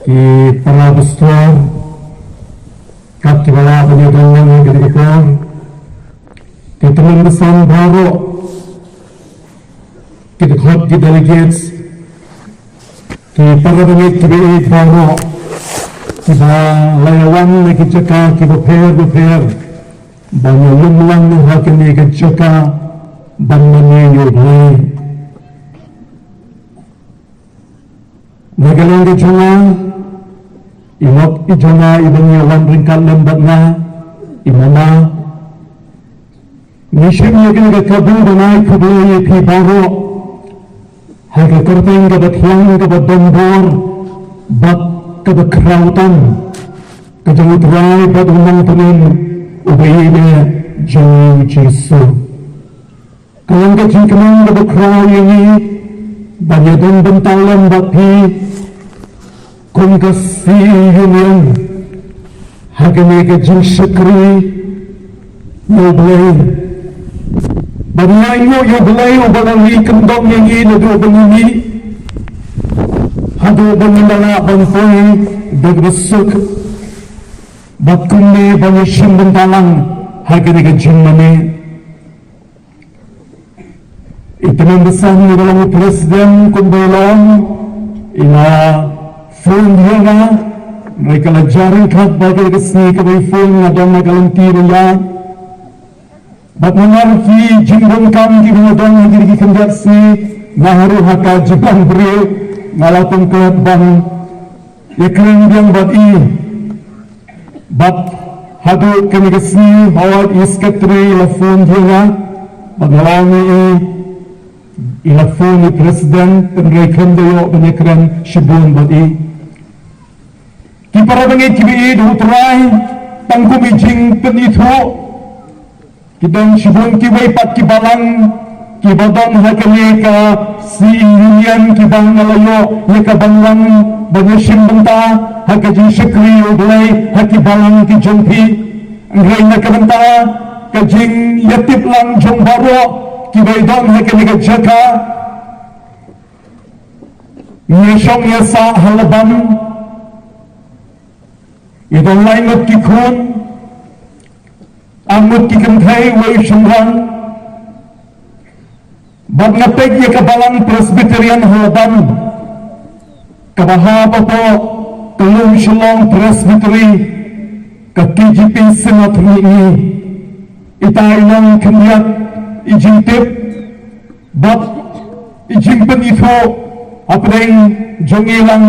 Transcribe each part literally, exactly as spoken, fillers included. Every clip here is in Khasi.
Ki para pastor, kat ki para pynïadong ngan ki dei ka por. Ki tymmen basan baroh, ki dkhot ki delegates, ki para bangeit ki baieit baroh, kiba la ïawan na ki jaka kiba pher bapher, ban ïalum lang ha kane ka jaka ban mane ïa U Blei. Na ka liang ka jong nga, i lok i jong nga iba ngi ïalam ryngkat lem bad nga, i mama, ngi shim ïa kane ka kabu ban ai khublei ïa phi baroh ha ka kyrteng kaba thiang, kaba donbor bad kaba khraw tam ka jong U Trai bad U Nongpynim uba ïeit jong ngi U Jisu. Ka long ka jingkmen kaba khraw ïa ngi ban ïadon bynta lem bad phi kum ka C E Union ha kane ka jingshakri ïa U Blei. Ban ïainguh ïa U Blei uba la ri kyndong ïa ngi naduh ba ngi mih haduh ba ngin da lah ban poi da kaba suk, bad kumne ban ïashim bynta lang ha kane ka jingmane. I tymmen basan iba long u president kumba i long, i la phone ïa nga, hynrei ka la jar ryngkat ba ka, ka sngi kaba i phone nga don ha ka lynti ba ïaid. Bad namar ki jingbun kam kiba nga don ha kine ki khyndiat sngi, nga haduh ha ka jingpang briew, nga la pynkhot ban ïakren biang bad i. Bad haduh kane ka sngi, hooid i secretary i la phone ïa nga, bad nga la ong ïa i, i la phone i president, hynrei khlem da ïoh ban ïakren shibun bad i. Ki para bangeit kiba ïeit ha U Trai, tang kum i jingpynithuh, ki don shibun kiwei pat ki balang kiba don ha kane ka C E Union kiba nga la ïoh ïa ka ban wan ban ïashim bynta ha ka jingshakri U Blei ha ki balang ki jong phi. Hynrei na ka bynta ka jingïatip lang jong baroh kiba i don ha kane ka jaka, ngi ïashong ïasah ha Laban, i don lai ngut ki khun, ar ngut ki kynthei, wei u shynrang. Bad nga peit ïa ka balang Presbyterian ha Laban, kaba hap hapoh ka Lum Shillong Presbytery, ka K J P Synod Mihngi. Ita i long khyndiat i jingtip bad i jingpynithuh hapdeng jong ngi lang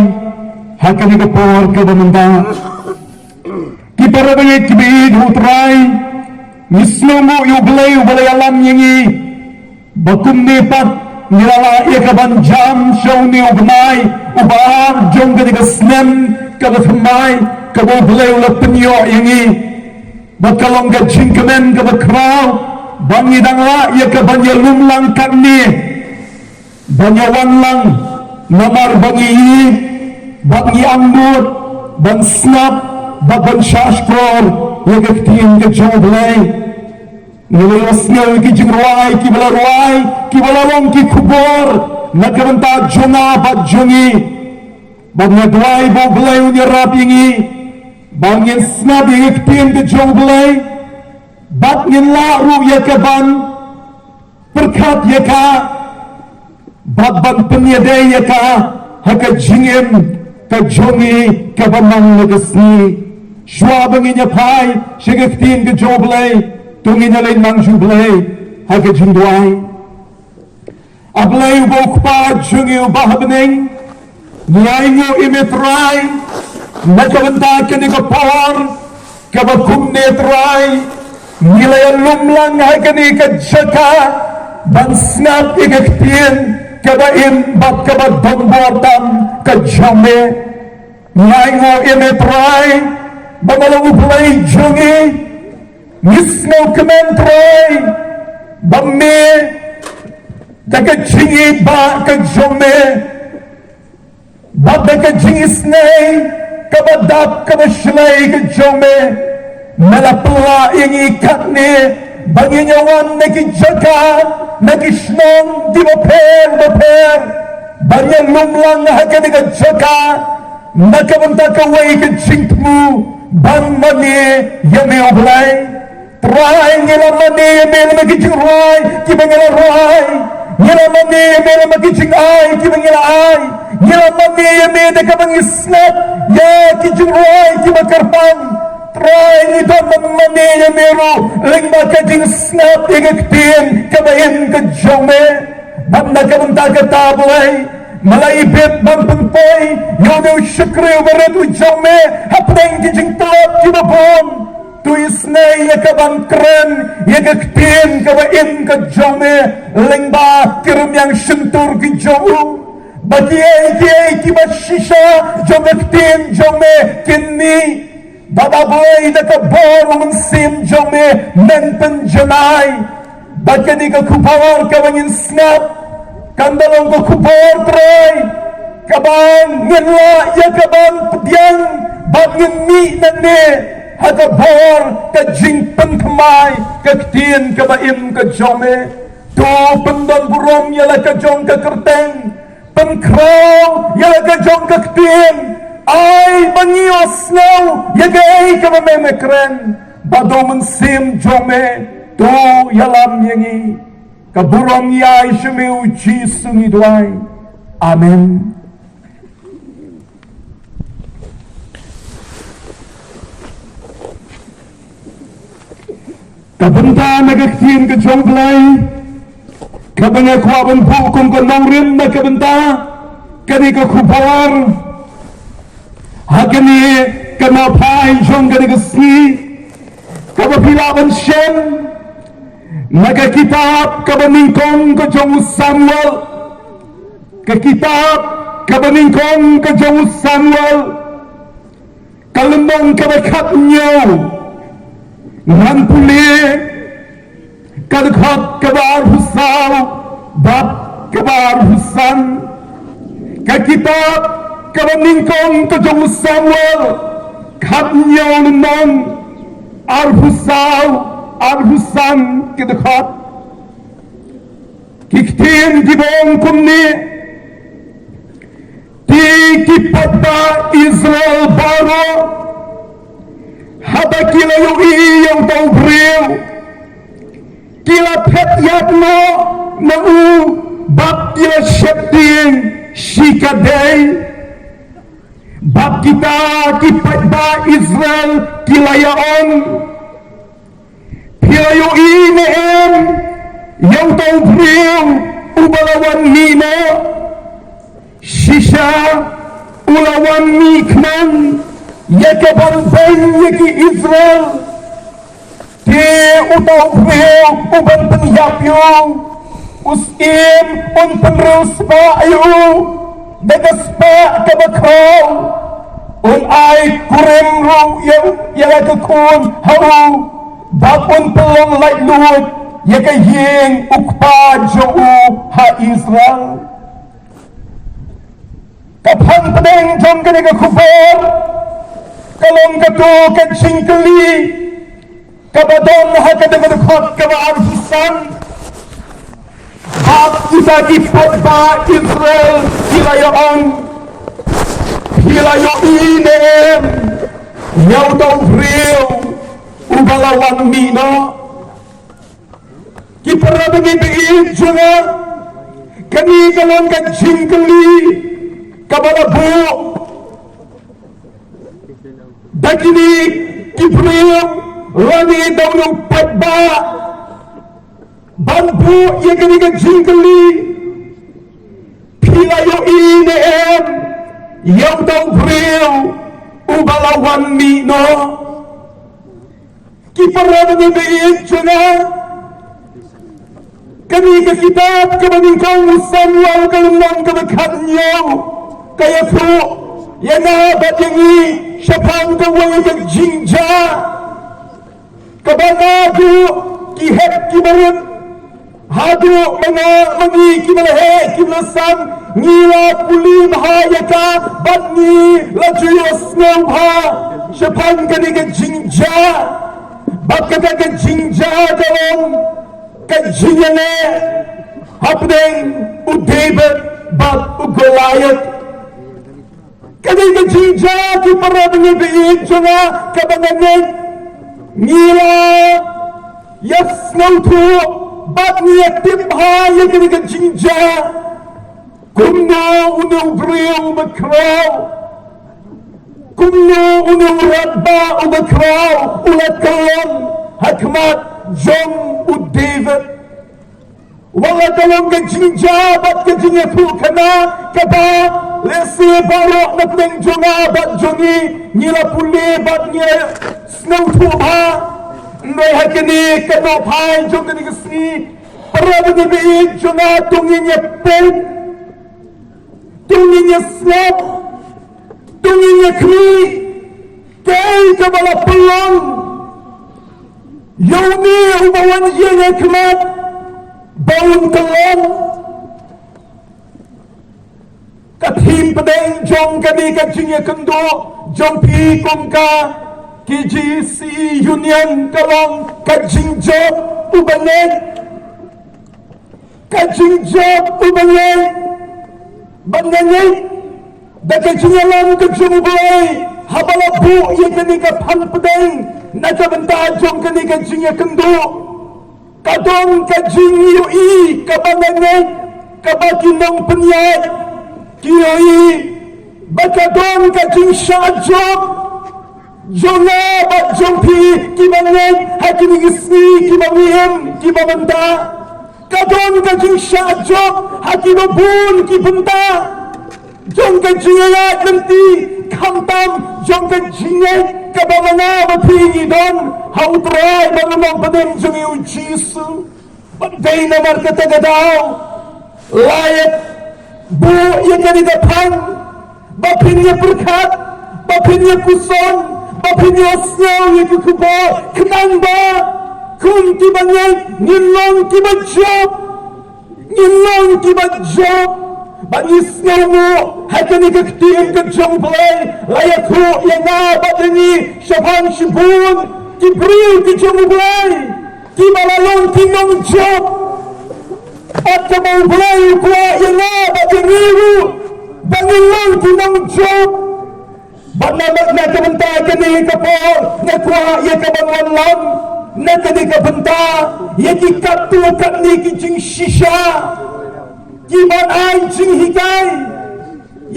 ha kane ka por kaba mynta. Ki para bangeit kiba ïeit ha U Trai, ngi sngewnguh ïa U Blei uba la ïalam ïa ngi ba kumne pat ngi la lah ïa ka ban jam sha une u bnai uba ar jong kane ka snem kaba thymmai kaba U Blei u la pynïoh ïa ngi. Bad ka long ka jingkmen kaba khraw ba ngi dang lah ïa ka ban ïalum lang katne, ban ïawan lang, namar ba ngi ïeit bad ngi angnud ban sngap bad ban shahshkor ïa ka ktien ka jong U Blei. Ngi la ïohsngew ïa ki jingrwai kiba la rwai, kiba la long ki khubor na ka bynta jong nga bad jong ngi. Bad nga duwai ba U Blei un ïarap ïa ngi ba ngin sngap ïa ka ktien ka jong U Blei, bad ngin lah ruh ïa ka ban pyrkhat ïa ka bad ban pynïadei ïa ka ha ka jingim ka jong ngi kaba man la ka sngi. Shuwa ba ngin ïa phai sha ka ktien ka jong U Blei, to ngin ïa leit nang sha U Blei ha ka jingduwai. A Blei uba U Kpa jong ngi uba ha bneng, ngi ainguh ïa me Trai na ka bynta kane ka por kaba kumne Trai, ngi la ïalum lang ha kane ka jaka ban sngap ïa ka ktien kaba im bad kaba donbor tam ka jong me. Ngi ainguh ïa me Trai ba me long U Blei jong ngi. Ngi sngewkmen Trai ba me da ka jingïeit ba ka jong me bad da ka jingisnei kaba dap kaba shlei ka jong me, me la pynlah ïa ngi katne ba ngin ïa wan na ki jaka, na ki shnong kiba pher bapher, ban ïalum lang ha kane ka jaka Na ka bynta kawei ka jingthmu ban mane ïa me, U Blei. Trai, ngi la mane ïa me lem bad ki jingrwai kiba ngi la rwai. Ngi la mane ïa me lem bad ki jingai kiba ngi la ai. Ngi la mane ïa me da kaba ngi sngap ïa ki jingrwai kiba kyrpang. Trai, ngi don ban mane ïa me ruh lyngba ka jingsngap ïa ka ktien kaba im ka jong me. Bad na ka bynta kata, Blei, me la ibit ban pynpoi ïa une u shakri uba rit u jong me hapdeng ki jingtlot kiba bun. To isynei ïa ka ban kren ïa ka ktien kaba im ka jong me lyngba ki rmiang shyntur ki jong u. Ba kiei kiei kiba shisha jong ka ktien jong me kin mih. Bad, A Blei, da ka bor u Mynsiem jong me men pynjanai ba kane ka khubor kaba ngin sngap kan da long ka khubor, Trai, kaba ngin lah ïa ka ban pdiang bad ngin mih nangne ha ka bor ka jingpynthymmai ka ktien kaba im ka jong me. To pyndon burom ïa la ka jong ka kyrteng, pynkhraw ïa la ka jong ka ktien, ai ba ngi ïohsngew ïa kaei kaba me me kren. Bad, U Mynsiem jong me, to ïalam ïa ngi. Ka burom ngi ai sha me, U Jisu, ngi duwai. Amen. Ka bynta na ka ktien ka jong U Blei kaba nga kwah ban buh kum ka nongrim na ka bynta kane ka khubor ha kane ka nohphai jong kane ka sngi, kaba phi lah ban shem na ka kitab kaba nyngkong ka jong u Samuel. Ka kitab kaba nyngkong ka jong u Samuel, ka lynnong kaba khathynñiew, ngan pule ka dkhot kaba arphew saw bad kaba arphew san. Ka kitab kaba nyngkong ka jong u Samuel, khathynñiew, lynnong arphew saw, arphew san ki dkhot. Ki ktien kiba ong kumne: Te ki paidbah Israel baroh, haba ki la ïohi ïa uta u briew, ki la phet ïap noh na u, bad ki la sheptieng shikatdei. Bad kita ki paidbah Israel ki la ïa ong: Phi la ïohi ne em ïa uta u briew uba la wan mih noh? Shisha u la wan mih khnang ïa ka ban beiñ ïa ki Israel. Te uta u briew u ban pynïap ïa u, u syiem un pynriewspah ïa u da ka spah kaba khraw. Un ai kurim ruh ïa, ïa la ka khun ha u, bad un pynlong laitluid ïa ka ïing u kpa jong u ha Israel. Ka phang pdeng jong kane ka khubor ka long kato ka jingkylli kaba don ha kata ka dkhot kaba arphew san. Bad kita ki paidbah Israel ki la ïa ong: Phi la ïohi ne em ïa uta u briew uba la wan mih noh? Ki para bangeit bangeit jong nga, kane ka long ka jingkylli kaba la buh da kine ki briew lane da une u paidbah ban buh ïa kane ka jingkylli: Phi la ïohi ne em ïa uta u briew uba la wan mih noh? Ki para bangeit bangeit jong nga, kane ka kitab kaba nyngkong u Samuel ka lynnong kaba khathynñiew ka ïathuh ïa nga bad ïa ngi shaphang kawei ka jingjia kaba naduh ki hep ki barit haduh ma nga ma ngi kiba la heh kiba la san, ngi la pule bha ïa ka bad ngi la ju ïohsngew bha shaphang kane ka jingjia. Bad kata ka jingjia ka long ka jingïaleh hapdeng u David bad u Goliath. Ka dei ka jingjia, ki para bangeit ba ïeit jong nga, kaba nga ngeit ngi la ïa sngewthuh bad ngi ïa tip bha ïa kane ka jingjia. Kumno une u briew uba khraw, kumno une u rangbah uba khraw u la kyllon ha khmat jong u David. Wat la ka long ka jingjia bad ka jingïathuhkhana kaba lehse baroh na pdeng jong nga bad jong ngi ngi la pule bad ngi la sngewthuh bha. Hynrei ha kane ka nohphai jong kane ka sngi, para bangeit ba ïeit jong nga, to ngin ïa peit, to ngin ïa sngap, to ngin ïa khmih, kaei kaba la pynlong ïa une uba wan ïeng ha khmat ba un kyllon. Ka theme pdeng jong kane ka jingïakynduh jong phi kum ka K G C E Union ka long ka jingjop uba ngeit. Ka jingjop uba ngeit. Bad nga ngeit da ka jingïalam ka jong U Blei haba la buh ïa kane ka phang pdeng na ka bynta jong kane ka jingïakynduh. Ka don ka jingïohi kaba nga ngeit kaba ki nongpynïaid ki ïohi, ba ka don ka jingshah jop jong nga bad jong phi kiba ngeit ha kine ki sngi kiba mih, kiba mynta. Ka don ka jingshah jop ha kiba bun ki bynta jong ka jingïaid lynti, khamtam jong ka jingngeit kaba ma nga ma phi ngi don ha U Trai bad U Nongpynim jong ngi U Jisu. Bad dei namar kata ka daw la ïa buh ïa kane ka phang ba phin ïa pyrkhat, ba phin ïa puson, ba phin ïa sngew ïa ki khubor, khnang ba kum kiba ngeit ngin long kiba jop. Ngin long kiba jop. Ba ngi sngewnguh ha kane ka ktien ka jong U Blei la ïathuh ïa nga bad ïa ngi shaphang shibun ki briew ki jong U Blei kiba la long ki nongjop. Bad kaba U Blei u kwah ïa nga bad ïa ngi ruh ba ngin long ki nongjop. Bad na, na ka bynta kane ka por nga kwah ïa ka ban wanlam na kane ka bynta ïa ki katto katne ki jingshisha ki ban ai jinghikai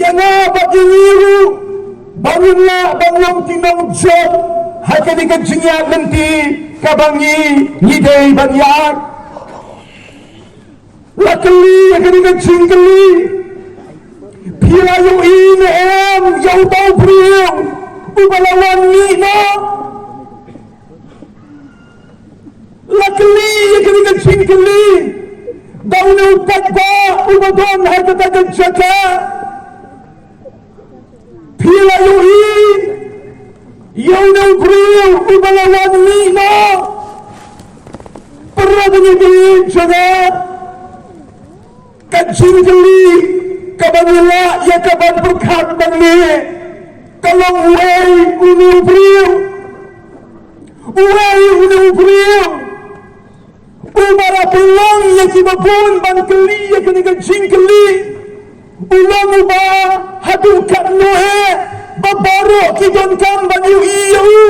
ïa nga bad ïa ngi ruh ba ngin lah ban long ki nongjop ha kane ka jingïaid lynti kaba ngi, ngi dei ban ïaid. La kylli ïa kane ka jingkylli. Phi la ïohi ne em ïa uta u briew uba la wan mih noh? La kylli ïa kane ka jingkylli da une u paidbah uba don ha kata ka jaka. Phi la ïohi ïa une u briew uba la wan mih noh? Para bangeit jong nga, ka jingkylli kaba ngi lah ïa ka ban pyrkhat nangne ka long uei une u briew, uei une u briew uba la pynlong ïa kiba bun ban kylli ïa kane ka jingkylli. U long uba haduh katno eh ba baroh ki donkam ban ïohi ïa u?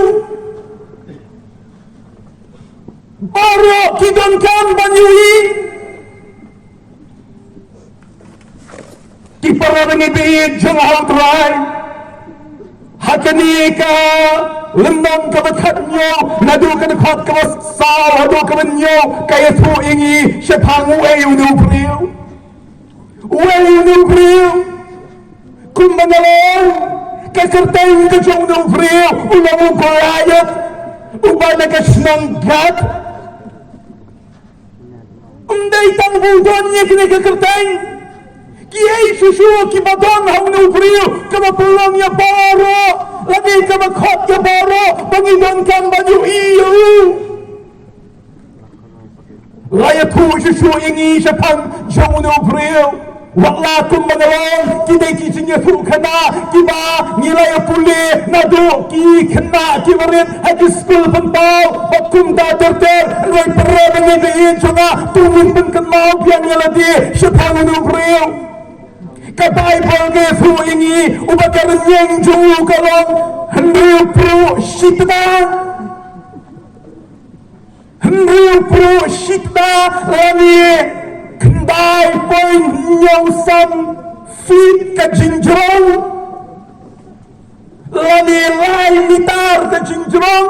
Baroh ki donkam ban ïohi. Ki para bangeit jong U Trai, ha kane ka lynnong kaba khathynñiew, naduh ka dkhot kaba saw haduh kaba hynñiew, ka ïathuh ïa ngi shaphang uei une u briew. Uei une u briew? Kumba nga la ong, ka kyrteng ka jong une u briew u long u Goliath, uba na ka shnong Gath. Ym dei tang ba u don ïa kane ka kyrteng. Kiei shuh shuh kiba don ha une u briew kaba pynlong ïa baroh, lane kaba khot ïa baroh ba ngi donkam ban ïohi ïa u. La ïathuh shuh shuh ïa ngi shaphang jong une u briew. Wat la kumba nga la ong, ki dei ki jingïathuhkhana kiba ngi la ïa pule naduh ki khynnah kiba rit ha ki skul pynpaw bad kumta ter ter. Hynrei para bangeit jong nga, to ngin pynkynmaw biang ïa lade shaphang une u briew. Ka Baibl ka ïathuh ïa ngi, uba ka rynïeng jong u ka long hynriew pruh shi tnga. Hynriew pruh shi tnga lane khyndai point hynñiew san feet ka jingjrong. Lane lai mitar ka jingjrong.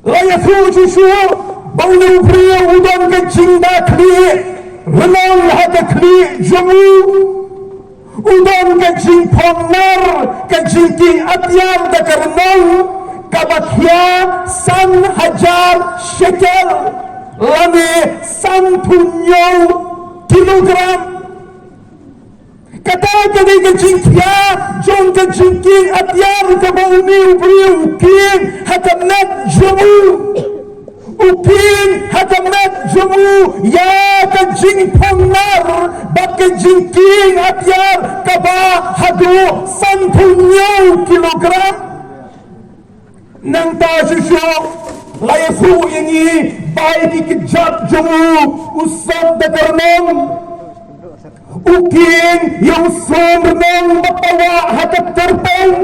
La ïathuh shuh shuh ba une u briew u don ka jingda khlieh rnong ha ka khlieh jong u. U don ka jingphong nar, ka jingkieng atiar da ka rnong, kaba khia san hajar shekel, lane san phew hynñiew kilogram. Kata ka dei ka jingkhia jong ka jingkieng atiar kaba une u briew u kieng ha ka met jong u. U kieng ha ka met jong u ïa ka jingphong nar bad ka jingkieng atiar kaba haduh san phew hynñiew kilogram. Nangta shuh shuh la ïathuh ïa ngi ba ïa ki kjat jong u, u sop da ka rnong. U kieng ïa u sum rnong ba tawah ha ka tyrpeng.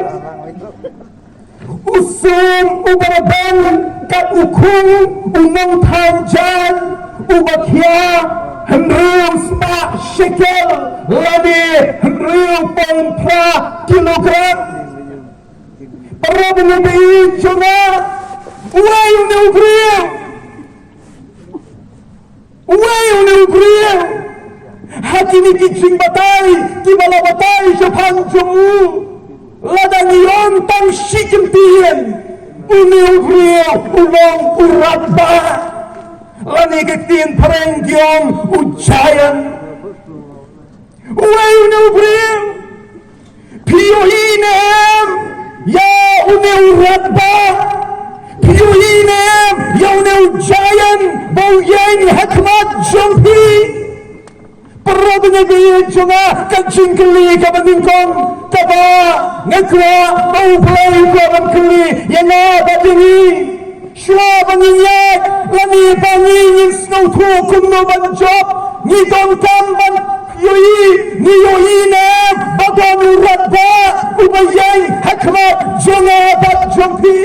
U sum uba la bang kat u khung u nongthaiñ jaiñ uba khia hynriew spah shekel lane hynriew point phra kilogram. Para bangeit jong nga, uei une u briew? Uei une u briew? Ha kine ki jingbatai kiba la batai shaphang jong u, lada ngi ong tang shi kyntien, une u briew u long u radbah. Lane ka ktien phareng ki ong u giant. Uei une u briew? Phi ïohi ne em ïa une u radbah? Phi ïohi ne em ïa une u giant ba u ïeng ha khmat jong phi? Para bangeit jong nga, ka jingkylli kaba nyngkong kaba nga kwah ba U Blei u kwah ban kylli ïa nga bad ïa ngi. Shuwa ba ngin ïaid lane ba ngi ngin sngewthuh kumno ban jop, ngi donkam ban ïohi, ngi ïohi ne em ba don u radbah uba ïeng ha khmat jong nga bad jong phi?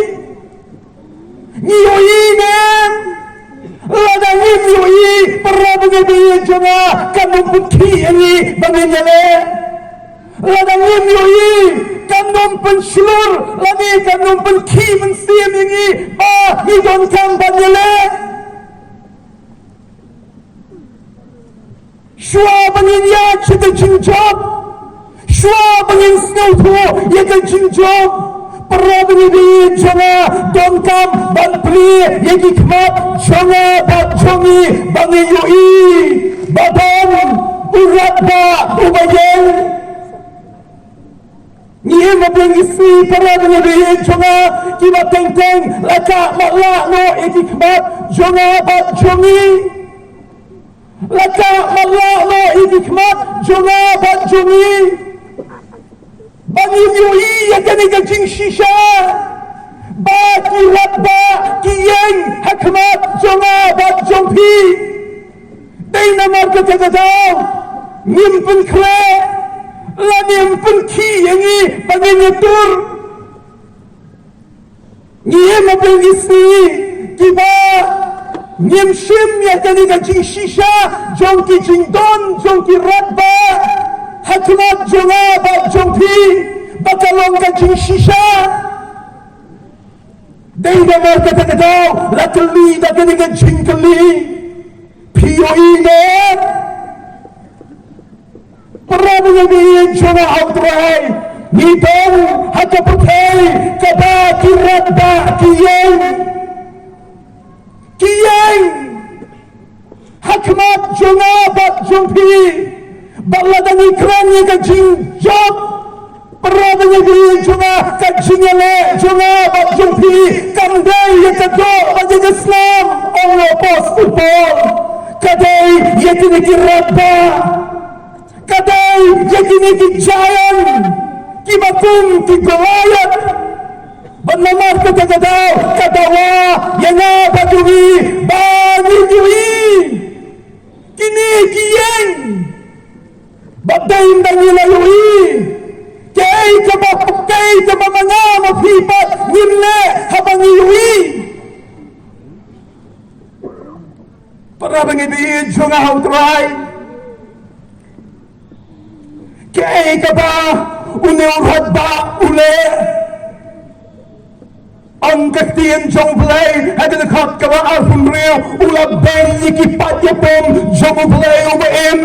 Ngi ïohi ne em? Lada ngim ïohi, para bangeit jong nga, kan ym pynkhih ïa ngi ba ngin ïaleh. Lada ngim ïohi, kan ym pynshlur lane kan ym pynkhih mynsiem ïa ngi ba ngi donkam ban ïaleh. Shuwa ba ngin ïaid sha ka jingjop, shuwa ba ngin sngewthuh ïa ka jingjop, para bangeit jong nga, donkam ban plie ïa ki khmat jong nga bad jong ngi ba ngin ïohi ba don u radbah uba ïeng. Ngi im ha pdeng ki sngi, para bangeit jong nga, kiba teng teng la kah matlah noh ïa ki khmat jong nga bad jong ngi. La kah matlah noh ïa ki khmat jong nga bad jong ngi. Ba ngim ïohi ïa kane ka jingshisha ba ki radbah ki ïeng ha khmat jong nga bad jong phi. Dei namar kata ka daw ngim pynkhreh lane ym pynkhih ïa ngi ba ngin ïatur. Ngi im ha pdeng ki sngi kiba ngim shim ïa kane ka jingshisha jong ki jingdon jong ki radbah ha khmat jong nga bad jong phi ba ka long ka jingshisha. Dei namar kata ka daw la kylli da kane ka jingkylli. Phi ïohi ne em? Para bangeit jong nga ha U Trai, ngi don ha ka pyrthei kaba ki radbah ki ïeng. Ki ïeng ha khmat jong nga bad jong phi. Bad lada ngi kren ïa ka jingjop, para bangeit jong nga, ka jingïaleh jong nga bad jong phi kam dei ïa ka doh bad ïa ka snam, ong u Apostol Paul. Ka dei ïa kine ki radbah. Ka dei ïa kine ki giant kiba kum ki Goliath. Bad namar kata ka daw ka dawa ïa nga bad ïa phi ba ngin ïohi kine Ki ïeng. Ba dei ynda ngi la ïohi kaei kaba, kaei kaba ma nga ma phi pat ngin leh haba ngi ïohi. Para bangeit jong nga ha U Trai, kaei kaba une u Radbah u leh? Ong ka ktien jong U Blei ha ka dkhot kaba arphew hynriew, u la beiñ ïa ki paid ïapom jong U Blei uba im.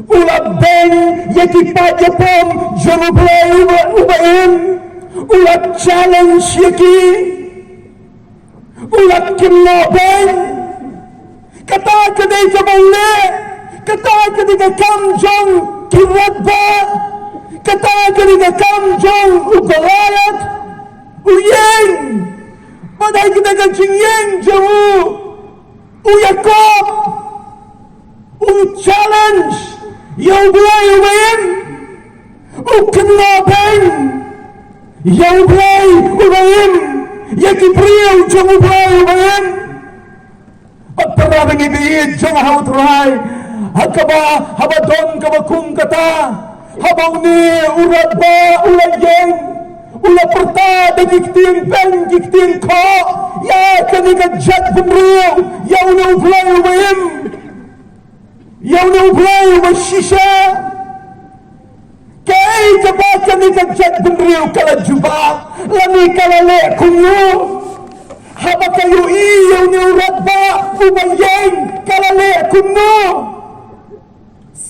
U la beiñ ïa ki paid ïapom jong U Blei uba, uba im. U la challenge ïa ki. U la kynnoh beiñ. Kata ka dei kaba u leh. Kata ka dei ka kam jong ki Radbah. Kata ka dei ka kam jong u Goliath. U ïeng. Ba dei kata ka jingïeng jong u, u Jakob. U challenge ïa U Blei uba im. U kynnoh beiñ ïa U Blei uba im, ïa ki briew jong U Blei uba im. Bad para bangeit jong nga ha U Trai, ha kaba, haba don kaba kum kata, haba une u Radbah u la ïeng, u la pyrta da ki ktien beiñ, ki ktien khoh ïa kane ka jaitbynriew, ïa une U Blei uba im, ïa une U Blei uba shisha. Kaei kaba kane ka jaitbynriew ka la jubab, lane ka la leh kumno? Haba ka ïohi ïa une u Radbah uba ïeng, ka la leh kumno?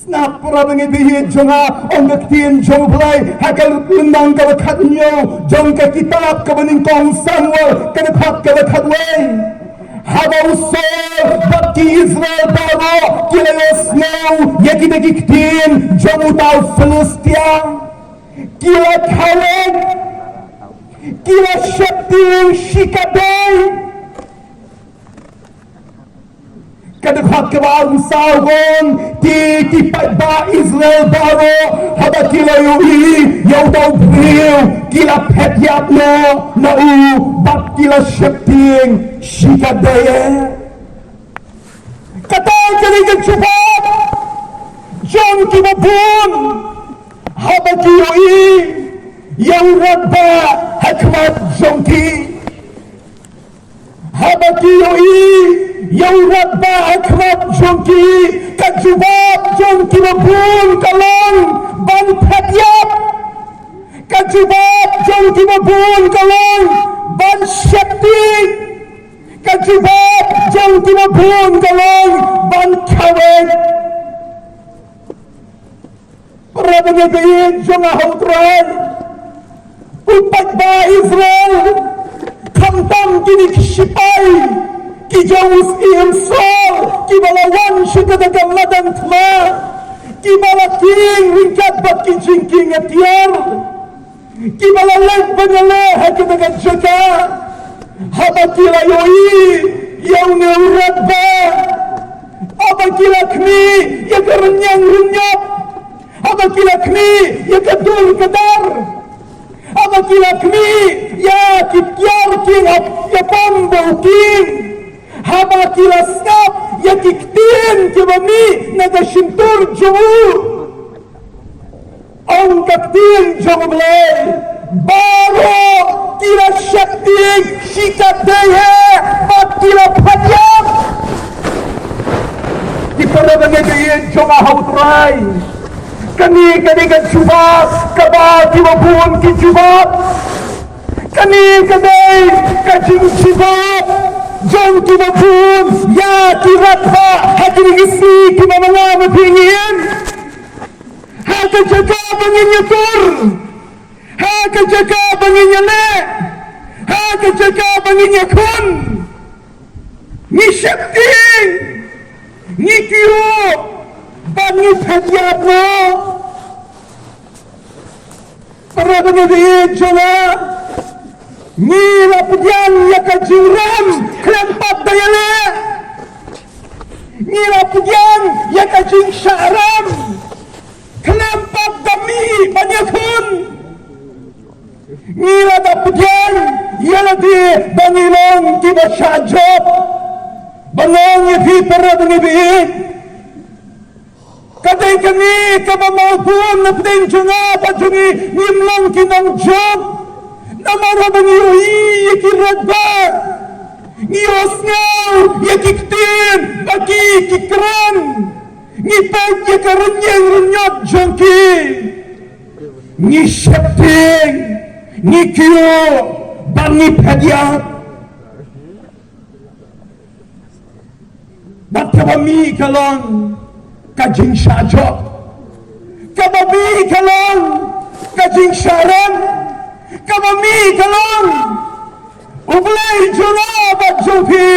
Sngap para bangeit jong nga, ong ka ktien jong U Blei ha ka lynnong kaba khathynñiew jong ka kitab kaba nyngkong Samuel, ka dkhot kaba khatwei. Haba u Saul bad ki Israel baroh ki la ïohsngew ïa kita ki ktien jong uta u Philistia, ki la khaweng, ki la sheptieng shikatdei. Ka dkhot kaba arphew saw, ong, te ki paidbah Israel baroh haba ki la ïohi ïa uta u briew, ki la phet ïap noh na u bad ki la sheptieng shikatdei. Kata ka dei ka jubab jong kiba bun haba ki ïohi ïa u Radbah ha khmat jong ki. Haba ki ïohi ïa u Radbah ha khmat jong ki, ka jubab jong kiba bun ka long ban phet ïap. Ka jubab jong kiba bun ka long ban sheptieng. Ka jubab jong kiba bun ka long ban khaweng. Para bangeit jong nga ha U Trai, u paidbah Israel, khamtam kine ki shipai ki jong u syiem Saul, kiba la wan sha kata ka madan thma, kiba la kieng ryngkat bad ki jingkieng atiar, kiba la leit ban ïaleh ha kata ka jaka, haba ki la ïohi ïa une u Radbah, haba ki la khmih ïa ka rynïeng rynñiop, haba ki la khmih ïa ka dur ka dar, haba ki la khmih ïa ki tiar kieng ïapom ba u kieng, haba ki la sngap ïa ki ktien kiba mih na ka shyntur jong u. Ong ka ktien jong U Blei, baroh ki la sheptieng shikatdei bad ki la phet ïap. Ki para bangeit jong nga ha U Trai, kane ka dei ka jubab kaba kiba bun ki jubab. Kane ka dei ka jingjubab jong kiba bun ïa ki Radbah ha kine ki sngi kiba ma nga ma phi ngin ha ka jaka ba ngin ïatur, ha ka jaka ba ngin ïaleh, ha ka jaka ba ngin ïakhun. Ngi sheptieng, ngi kiew, ba ngi phet ïap noh. Para bangeit jong nga, ngi la pdiang ïa ka jingrem khlem pat da ïaleh. Ngi la pdiang ïa ka jingshah rem khlem pat da mih ban ïakhun. Ngi la da pdiang ïa lade ba ngi long kiba shah jop. Ba nga ong ïa phi para bangeit, Ka dei kane kaba mawbun na pdeng jong nga bad jong ngi, ngim long ki nongjop. Namar haba ngi ïohi ïa ki radbah, ngi ïohsngew ïa ki ktien ba ki, ki kren, ngi peit ïa ka rynïeng rynñiot jong ki, ngi sheptieng, ngi kyiuh bad ngi phet ïap. Bad kaba mih ka long ka jingshah jop. Kaba mih ka long ka jingshah rem. Kaba mih ka long U Blei jong nga bad jong phi,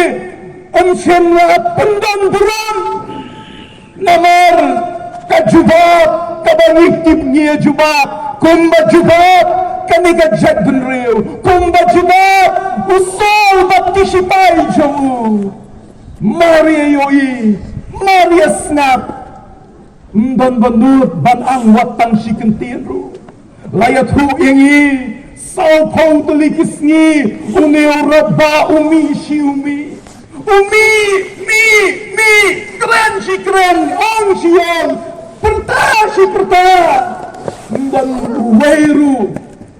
um shym la pyndon burom. Namar ka jubab kaba ngi tip ngi ïa jubab, kumba jubab kane ka jaitbynriew, kumba jubab u Saul bad ki shipai jong u. Mar ïa ïohi, mar ïa sngap. Ym don ba nud ban ang wat tang shi kyntien ruh. La ïathuh ïa ngi, sawphew tylli ki sngi une u radbah u mih shi u mih. U mih, mih, mih, kren shi kren, ong shi ong, pyrta shi pyrta. Ym don uwei ruh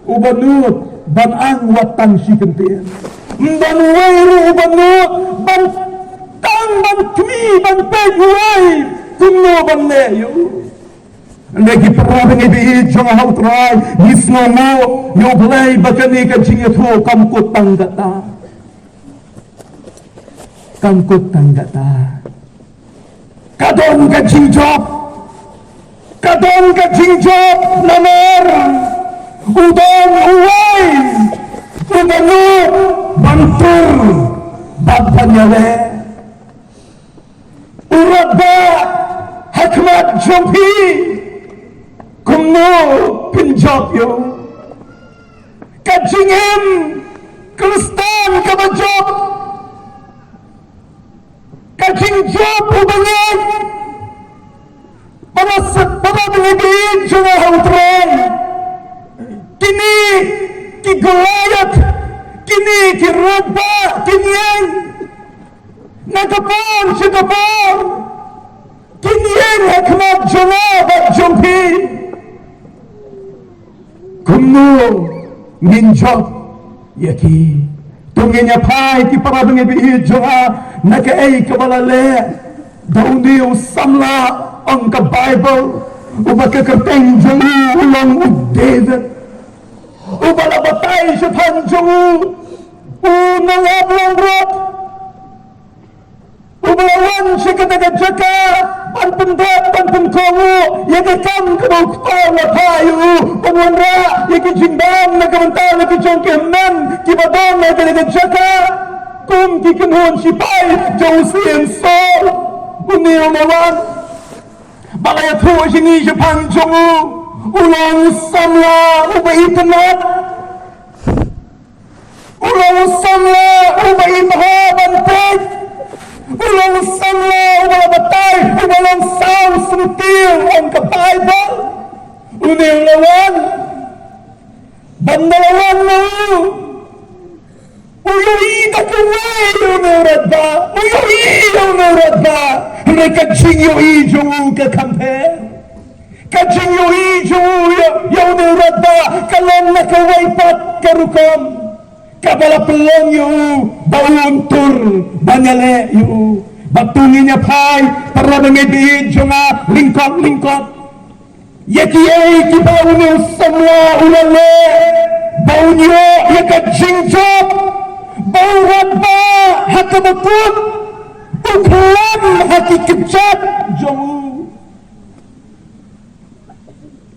uba nud ban ang wat tang shi kyntien. Ym don uwei ruh uba nud ban tang ban kmie ban peit uwei kumno ban leh ïa u. Hynrei ki para bangeit baieit jong nga ha U Trai, ngi sngewnguh ïa U Blei ba kane ka jingïathuh kam kut tang katta. Kam kut tang katta. Ka don ka jingjop. Ka don ka jingjop namar u don uwei uba nud ban tur bad ban ïaleh. U radbah ha khmat jong phi, kumno phin jop ïa u? Ka jingim Khristan kaba jop, ka jingjop u bangeit, para, para bangeit jong nga ha U Trai. Kine ki Goliath, kine ki radbah, kine na ka por sha ka por, kin ïeng ha khmat jong nga bad jong phi. Kumno ngin jop ïa ki? To ngin ïa phai ki para bangeit baieit jong nga na kaei kaba la leh da une u samla, ong ka Baibl, uba ka kyrteng jong u u long u David, uba la batai shaphang jong u u nongap langbrot. Uba la wan sha kata ka jaka ban pyndep ban pynkohnguh ïa ka kam kaba u kpa u la phah ïa u ban wanrah ïa ki jingbam na ka bynta na ki jong ki hynmen kiba don ha kata ka jaka. Kum ki kynhun shipai jong u syiem Saul, une u la wan. Ba la ïathuh sha ngi shaphang jong u, u long u samla uba itynnad. U long u samla uba im ha ban peit. U long u samla uba la batai, uba long saw syntiew, ong ka Baibl. Une u la wan. Ban da la wan na u, u ïohi da kawei ïa une u radbah, u ïohi ïa une u radbah. Hynrei ka jingïohi jong u ka kham pher. Ka jingïohi jong u ïa, ïa une u radbah ka long na kawei pat ka rukom kaba la pynlong ïa u ba un tur ban ïaleh ïa u. Bad to ngin ïa phai, para bangeit baieit jong nga, lyngkot lyngkot ïa kiei kiba une u samla u la leh ba un ïoh ïa ka jingjop, ba u radbah ha kaba kut u khlem ha ki kjat jong u.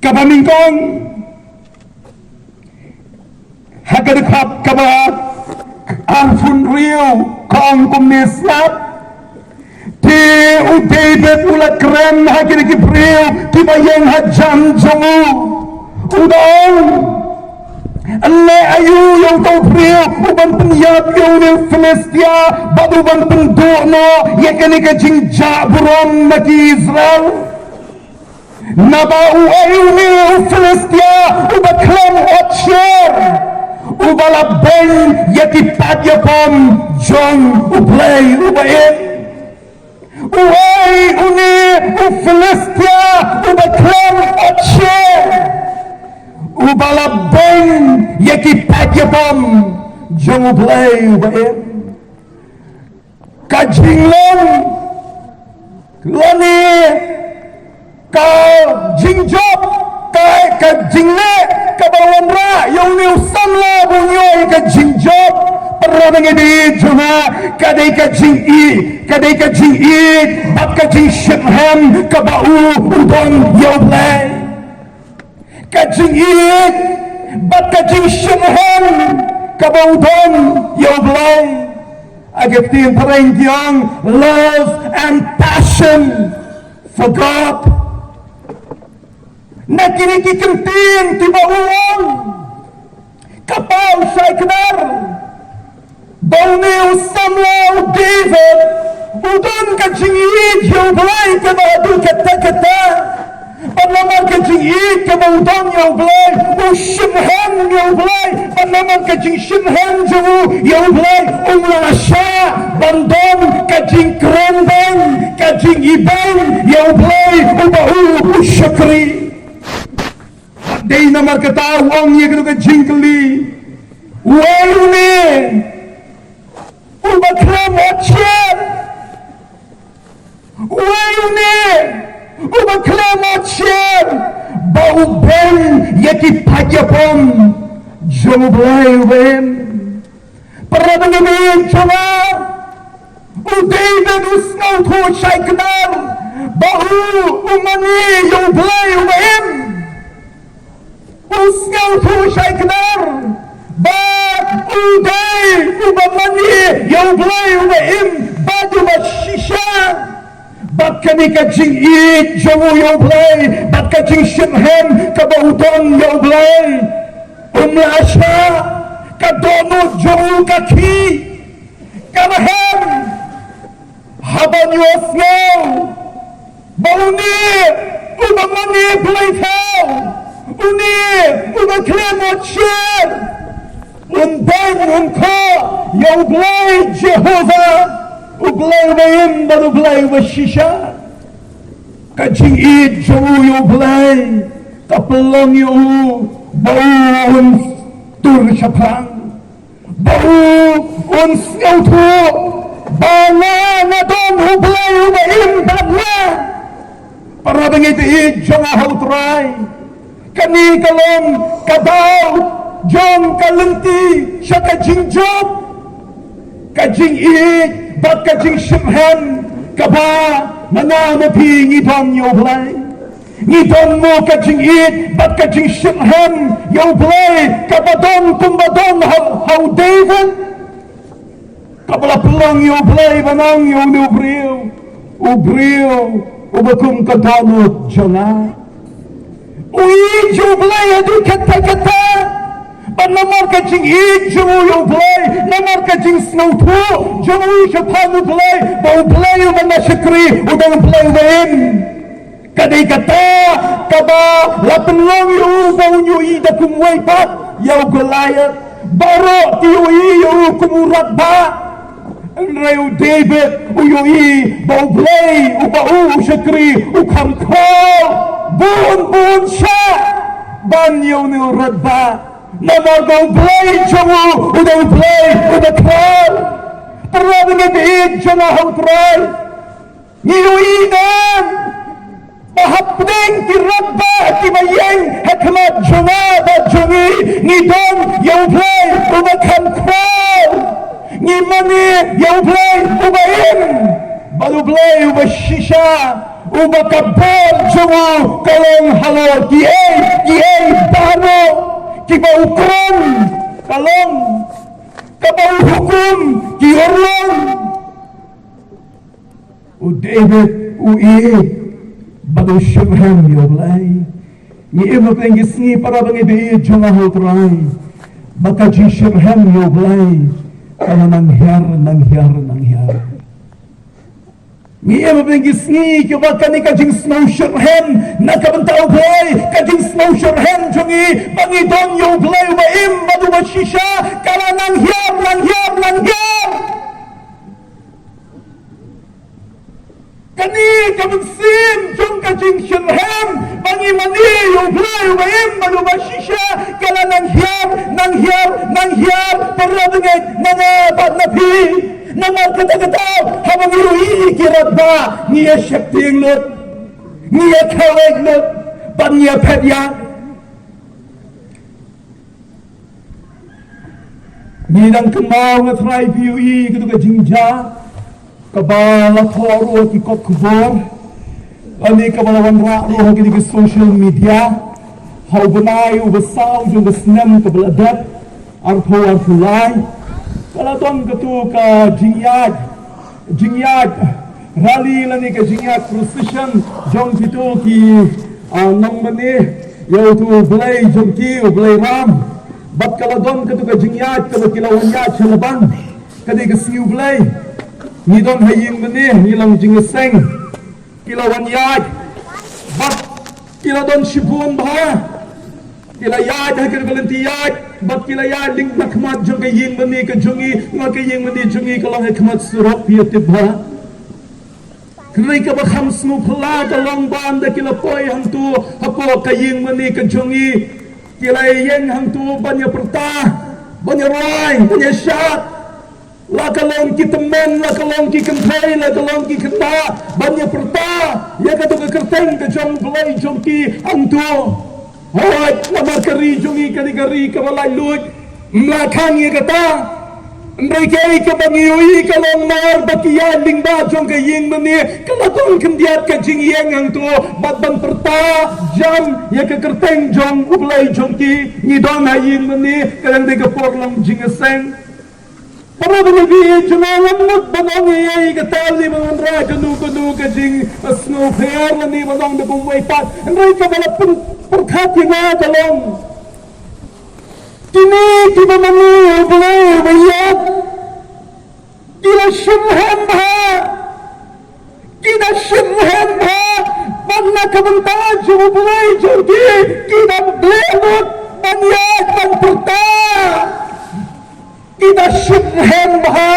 Kaba nyngkong, ha ka dkhot kaba arphew hynriew ka ong kumne, sngap. Te u David u la kren ha kine ki briew kiba ïeng hajan jong u, u da ong, yn leh aïu ïa uta u briew uban pynïap ïa une u Philistia bad uban pynduh noh ïa kane ka jingjah burom na ki Israel? Naba uei une u Philistia uba khlem ot sher, uba la beiñ ïa ki paid ïakhun jong U Blei uba im? Uei une u Philistia uba khlem ot sher, uba la beiñ ïa ki paid ïatom jong U Blei uba im? Ka jinglong lane ka jingjop, ka, ka jingleh kaba wanrah ïa une u samla ba u ïoh ïa ka jingjop. Para bangeit jong nga, ka dei ka jingïeit, ka dei ka jingïeit bad ka jingshemphang kaba u, u don ïa U Blei. Ka jingïeit bad ka jingshemphang kaba u don ïa U Blei. Ha ka ktien phareng ki ong love and passion for God. Na kine ki kyntien kiba u ong, ka paw shai kdar ba une u samla u David u don ka jingïeit ïa U Blei kaba haduh katta katta. Bad namar ka jingïeit kaba u don ïa U Blei, u shemphang ïa U Blei. Bad namar ka jingshemphang jong u ïa U Blei, um lah shah ban don ka jingkren beiñ, ka jingibeiñ ïa U Blei uba u, u shakri. Dei namar kata u ong ïa kano ka jingkylli, uei une uba khlem ot sher, uei une uba khlem ot sher ba u beiñ ïa ki paid ïatom jong U Blei uba im? Para bangeit jong nga, u David u sngewthuh shai kdar ba u, u mane ïa U Blei uba im. U sngewthuh shai kdar ba u dei uba mane ïa U Blei uba im bad uba shisha. Bad kane ka jingïeit jong u ïa U Blei bad ka jingshemphang kaba u don ïa U Blei, um lah shah ka dohnud jong u ka khih. Ka rhem haba ngi ïohsngew ba une uba mane blei thaw, une uba khlem ot sher, un beiñ, un khoh ïa U Blei Jehobah, U Blei uba im bad U Blei uba shisha. Ka jingïeit jong u ïa U Blei ka pynlong ïa u ba un tur shaphrang, ba u, un sngewthuh ba nga nga don U Blei uba im bad nga. Para bangeit jong nga ha U Trai, kane ka long ka daw jong ka lynti sha ka jingjop, ka jingïeit bad ka jingshemphang kaba ma nga ma phi ngi don ïa U Blei. Ngi don mo ka jingïeit bad ka jingshemphang ïa U Blei kaba don kumba don ha, ha u David, kaba la pynlong ïa U Blei ban ong ïa une u briew, u briew uba kum ka dohnud jong nga. U ïeit ïa U Blei haduh katta katta. Bad namar ka jingïeit jong u ïa U Blei, namar ka jingsngewthuh jong u shaphang U Blei ba U Blei uba nga shakri u dei U Blei uba im. Ka dei kata kaba la pynlong ïa u ba un ïohi da kumwei pat ïa u Goliath. Baroh ki ïohi ïa u kum u radbah. Hynrei u David u ïohi ba U Blei uba u, u shakri u kham khraw bun bun shah ban ïa une u radbah. Namar ba U Blei jong u u dei U Blei uba khraw. Para bangeit jong nga ha U Trai, ngi ïohi ne em ba hapdeng ki radbah kiba ïeng ha khmat jong nga bad jong ngi, ngi don ïa U Blei uba kham khraw. Ngi mane ïa U Blei uba im bad U Blei uba shisha, uba ka bor jong u ka long halor kiei kiei baroh kiba u kren, ka long kaba u hukum ki urlong. U David u ïeit bad u shemphang ïa U Blei. Ngi im hapdeng ki sngi, para bangeit jong nga ha U Trai, ba ka jingshemphang ïa U Blei ka la nang hiar, nang hiar, nang hiar. Ngi im hapdeng ki sngi kiba kane ka jingsngew shemphang na ka bynta U Blei, ka jingsngew shemphang jong ngi ba ngi don ïa U Blei uba im bad uba shisha ka la nang hiar, nang hiar, nang hiar. Kane ka mynsiem jong ka jingshitrhem ba ngi mane ïa U Blei uba im bad uba shisha ka la nang hiar, nang hiar, nang hiar, para bangeit, na nga bad na phi. Namar kata ka daw haba ngi ïohi ki radbah ngi ïa sheptieng lut, ngi ïa kawek lut bad ngi ïa phet ïaid. Ngi dang kynmaw, nga trai phi ïohi kato ka jingjia kaba la thoh ruh ha ki kot khubor, lane kaba la wanrah ruh ha kine ki social media ha u bnai uba saw jong ka snem kaba la dep, arphew arphew lai. Ka la don kato ka jingïaid, jingïaid rally lane ka jingïaid procession jong kito ki, ah, nongmane ïa uto U Blei jong ki, U Blei Ram. Bad ka la don kato ka jingïaid kaba ki la wan ïaid sha Laban. Ka dei ka sngi U Blei. Ngi don ha ïing mane, ngi long jingïaseng. Ki la wan ïaid bad ki la don shibun bha. Ki la ïaid ha kine ki lynti ïaid bad ki la ïaid lyngba khmat jong ka ïing mane ka jong ngi. Nga, ka ïing mane jong ngi ka long ha khmat surok, phi ïa tip bha. Hynrei kaba kham sngewphylla ka long ba ynda ki la poi hangto hapoh ka ïing mane ka jong ngi, ki la ïeng hangto ban ïa pyrta, ban ïa rwai, ban ïa shad. La ka long ki tymmen, la ka long ki kynthei, la ka long ki khynnah, ban ïa pyrta ïa kato ka kyrteng ka jong U Blei jong ki hangto. Hooid, namar ka ri jong ngi ka dei ka ri kaba laitluid, ym lah khang ïa kata. Hynrei kaei kaba ngi ïohi ka long namar ba ki ïaid lyngba jong ka ïing mane, ka la don khyndiat ka jingïeng hangto bad ban pyrta jam ïa ka kyrteng jong U Blei jong ki. Ngi don ha ïing mane, ka dang dei ka por long jingïaseng. Para bangeit jong nga, ngam mut ban ong ei ei, kata lei ban wanrah kano kano ka jingsngewpher lane ban ong da kumwei pat. Hynrei kaba la pyn-, pyrkhat ïa nga ka long, kine kiba mane ïa U Blei uba ïap, ki la shitrhem bha. Ki la shitrhem bha. Bad na ka bynta jong U Blei jong ki, ki la bleh lut ban ïaid ban pyrta. Ki la shitrhem bha.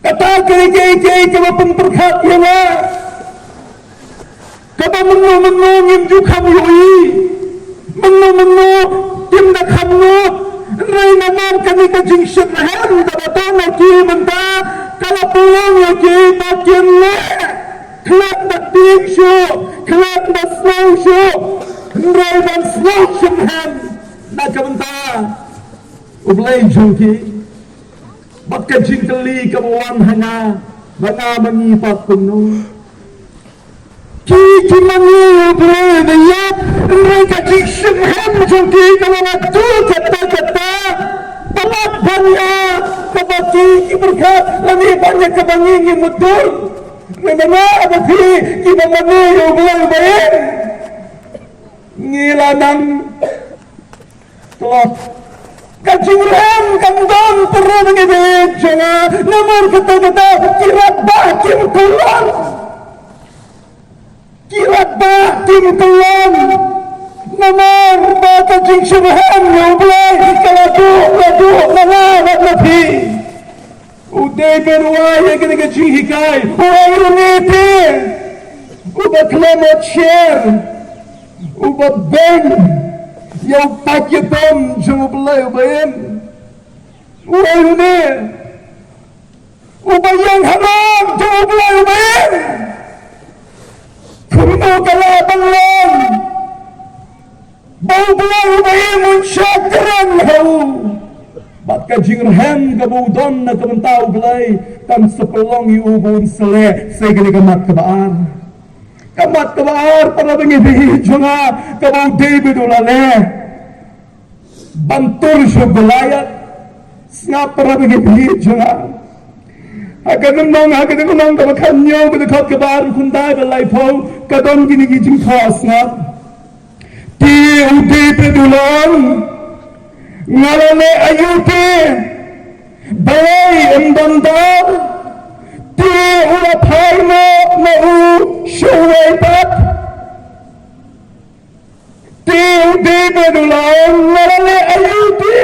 Kata ka dei kaei kaei kaba pynpyrkhat ïa nga. Kaba mynno mynno ngim ju kham ïohi, mynno mynno kim da kham nud. Hynrei namar kane ka jingshitrhem kaba don ha ki mynta, ka la pynlong ïa ki ba kin leh khlem da tieng shuh, khlem da sngew shuh, hynrei ban sngew shitrhem na ka bynta U Blei jong ki. Bad ka jingkylli kaba wan ha nga, ba nga ma ngi pat kumno? Ki, ki mane ïa U Blei uba ïap, hynrei ka jingshitrhem jong ki ka long haduh katta katta. Ba lah ban ïa kaba ki, ki pyrkhat lane ban ïa kaba ngi, ngi mutdur. Hynrei ma nga bad phi kiba mane ïa U Blei uba im, ngi la nang tlot. Ka jingrem kam don, para bangeit jong nga. Namar kata ka daw ki radbah kim kyllon. Ki radbah kim kyllon. Namar ba ka jingshitrhem ïa U Blei ka la duh, la duh na nga bad na phi. U David u ai ïa kane ka jinghikai, u ai ïa une te uba khlem ot sher, uba beiñ ïa u paid yitom jong U Blei uba im. U ai ïa une uba ïeng harud jong U Blei uba im. Kumno ka lah ban long ba U Blei uba im un shah kren ha u? Bad ka jingrhem kaba u don na ka bynta U Blei kan sa pynlong ïa u ba un sa leh sa ïa kane ka mat kaba ar. Ka mat kaba ar, para bangeit jong nga, kaba u David u la leh ban tur sha u Goliath. Sngap, para bangeit jong nga. Ha ka lynnong, ha ka lynnong kaba khatñiew, ka dkhot kaba arphew khyndai bad laiphew, ka don kine ki jingthoh, sngap. Te u David u la ong, nga la leh aïu te? Balei ym don daw? Te u la phai noh na u sha uwei pat? Te u David u la ong, nga la leh aïu te?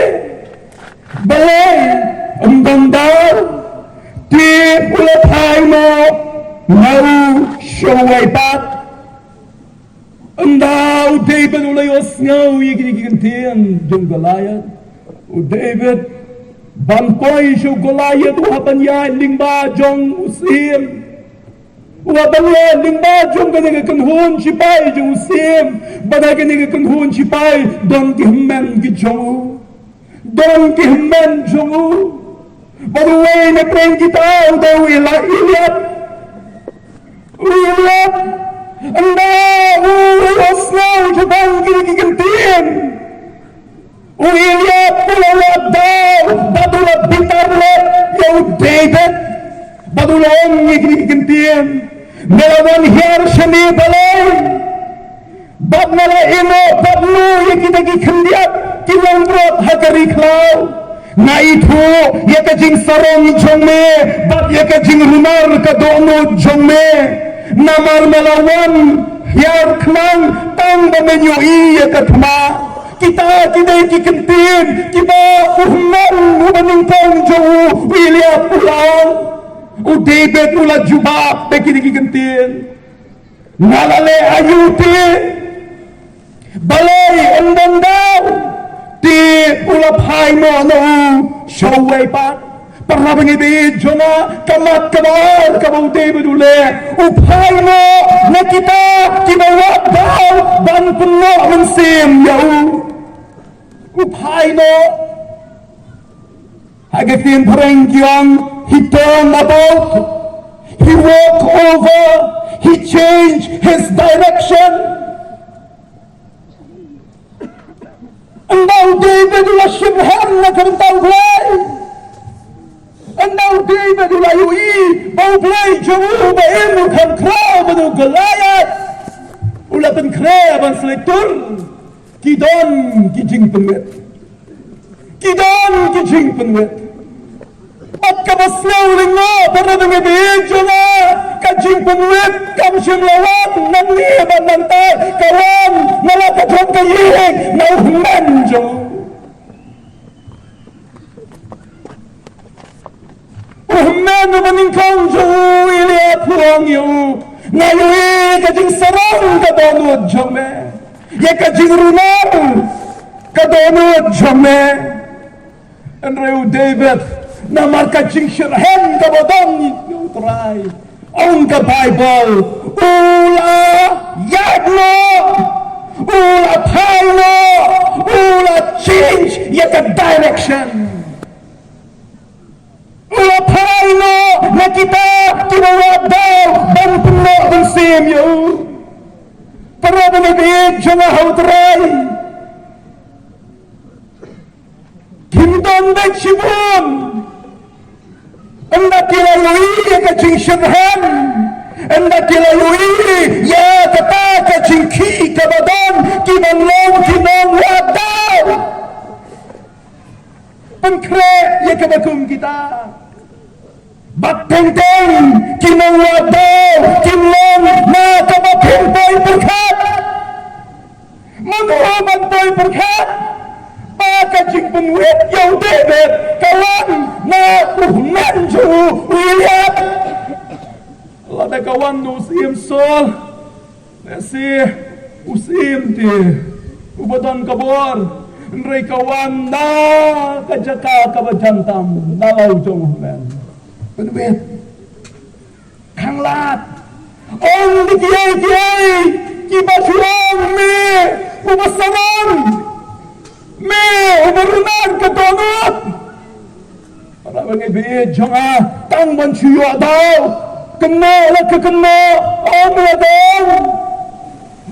Balei ym don daw? Te u la phai noh Nga u shawei pat. Ynda u David u la ïohsngew ïa kine ki ktien jong Goliath. U David ban poi sha u Goliath u hap ban ïaid lyngba jong u syiem. U hap ban ïaid lyngba jong kane ka kynhun shipai jong u syiem. Bad ha kane ka kynhun shipai don ki hynmen ki jong u. Don ki hynmen jong u. Bad uwei na pdeng kita u dei u Eli-, Eliab. U Eliab. Ynda u ïohsngew shaphang kine ki ktien. U Eliab u la wad daw bad u la bitar leh ïa u David. Bad u la ong ïa kine ki ktien. Me la wan hiar shane balei? Bad nga la ïehnoh bad me ïa kita ki khyndiat ki nongbrot ha ka ri khlaw. Nga ithuh ïa ka jingsarong jong me bad ïa ka jingrunar ka dohnud jong me. Namar me la wan hiar khnang tang ba men ïohi ïa ka thma. Kita ki dei ki ktien kiba u hynmen uba nyngkong jong u, u Eliab u la ong. U David u la jubab da kine ki ktien. Nga la leh aïu te? Balei ym don daw? Te u la phai noh na u shawei pat. Para bangeit jong nga, ka mat kaba ar kaba u David u leh, u phai noh na kita kiba wad daw ban pynnoh mynsiem ïa u. U phai noh. Ha ka ktien phareng ki ong, he turned about, he walked over, he changed his direction. Ynda u David u la shyrkhei na ka bynta U Blei. Ynda u David u la ïohi ba U Blei jong u ba im u kham khraw bad u Goliath. U la pynkhreh ban sleh tur. Ki don ki jingpynwit. Ki don ki jingpynwit. Bad kaba sniew lyngngoh, para bangeit jong nga, ka jingpynwit kam shym la wan nangne bad nangtai, ka wan na la ka jong ka ïing, na u hynmen jong u. U hynmen uba nyngkong jong u Eliab u ong ïa u, nga ïohi ka jingsarong ka dohnud jong me, ïa ka jingrunar ka dohnud jong me. Hynrei u David, namar ka jingshyrkhei kaba don ïa u Trai, ong ka Baibl, u la ïaid noh, u la phai noh, u la change ïa ka direction. U la phai noh na kita kiba wad daw ban pynnoh mynsiem ïa u. Para bangeit jong nga ha u Trai. Kim don beit shibun. Ynda ki la ïohi ïa ka jingshyrkhei. Ynda ki la ïohi ïa kata ka jingkhih kaba don ki ban long ki nongwad daw. Pynkhreh ïa kaba kum kita. Bad teng teng ki nongwad daw kin long na kaba phin poi pyrkhat. Mano ban poi pyrkhat ba ka jingpynwit ïa u David ka wan na u hynmen jong u Eliab? Lada ka wan na u syiem Saul, lehse u syiem te uba don ka bor, hynrei ka wan na ka jaka kaba jan tam, na la u jong u hynmen. Pynwit. Khanglad. Ong ïa kiei kiei kiba shu ong, me uba sarong, me uba runar ka dohnud. Para bangeit jong nga, tang ban shu ïoh daw, kynnoh la ka kynnoh, ong la dang.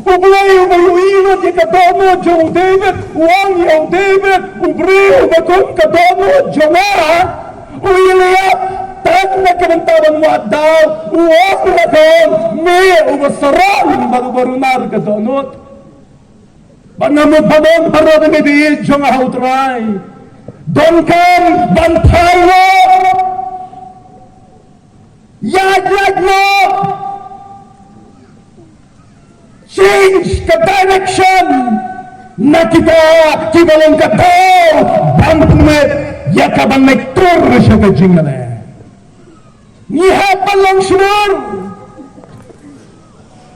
U Blei uba ïohi lut ïa ka dohnud jong u David, u ong ïa u David, u briew uba kum ka dohnud jong nga, u Eliab, tang na ka bynta ban wad daw, u ong la dang, me uba sarong bad uba runar ka dohnud. Bad nga mut ba don para bangeit jong nga ha u Trai, donkam ban phai noh. Ïaid lait noh. Change ka direction na kita kiba long ka daw ban pynwit ïa ka ban leit tur sha ka jingïaleh. Ngi hap ban long shibun.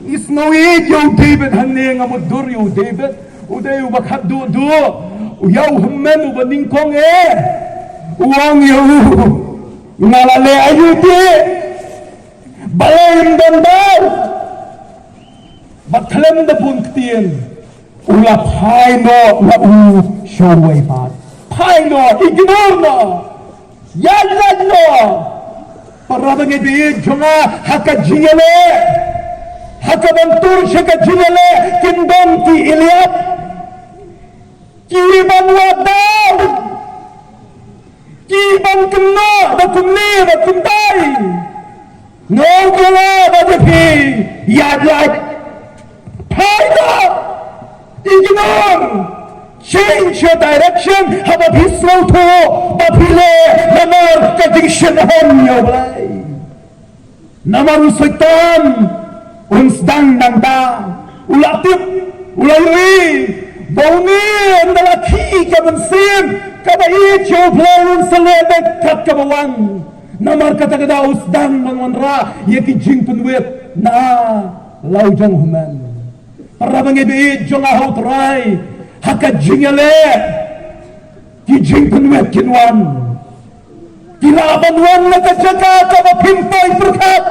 Isngi ïa u David hangne, nga mutdur ïa u David. U dei uba khatduh duh, u ïa u hynmen uba nyngkong eh. U ong ïa u, nga la leh aïu te? Balei ym don daw? Bad khlem da bun ktien, u la phai noh na u sha uwei pat. Phai noh, ignore noh. Ïaid lait noh. Para bangeit jong nga, ha ka jingïaleh, ha kaban tur sha ka jingïaleh, kin don ki Eliab, ki ban wad daw, ki ban kynnoh da kumne da kumtai. Nga ong ïa phi, ïaid lait. Phai noh. Ignore. Change your direction. Haba phi sngewthuh ba phi leh namar ka jingshit ïa U Blei. Namar u Soitan un sdang nangta. U la tip, u la ïohi ba une ynda la khih ka mynsiem kaba ïeit sha U Blei, un sa leh beit kat kaba wan. Namar kata ka daw u sdang ban wanrah ïa ki jingpynwit na la u jong u hynmen. Para bangeit jong nga ha U Trai, ha ka jingïaleh, ki jingpynwit kin wan. Ki lah ban wan na ka jaka kaba phim poi pyrkhat.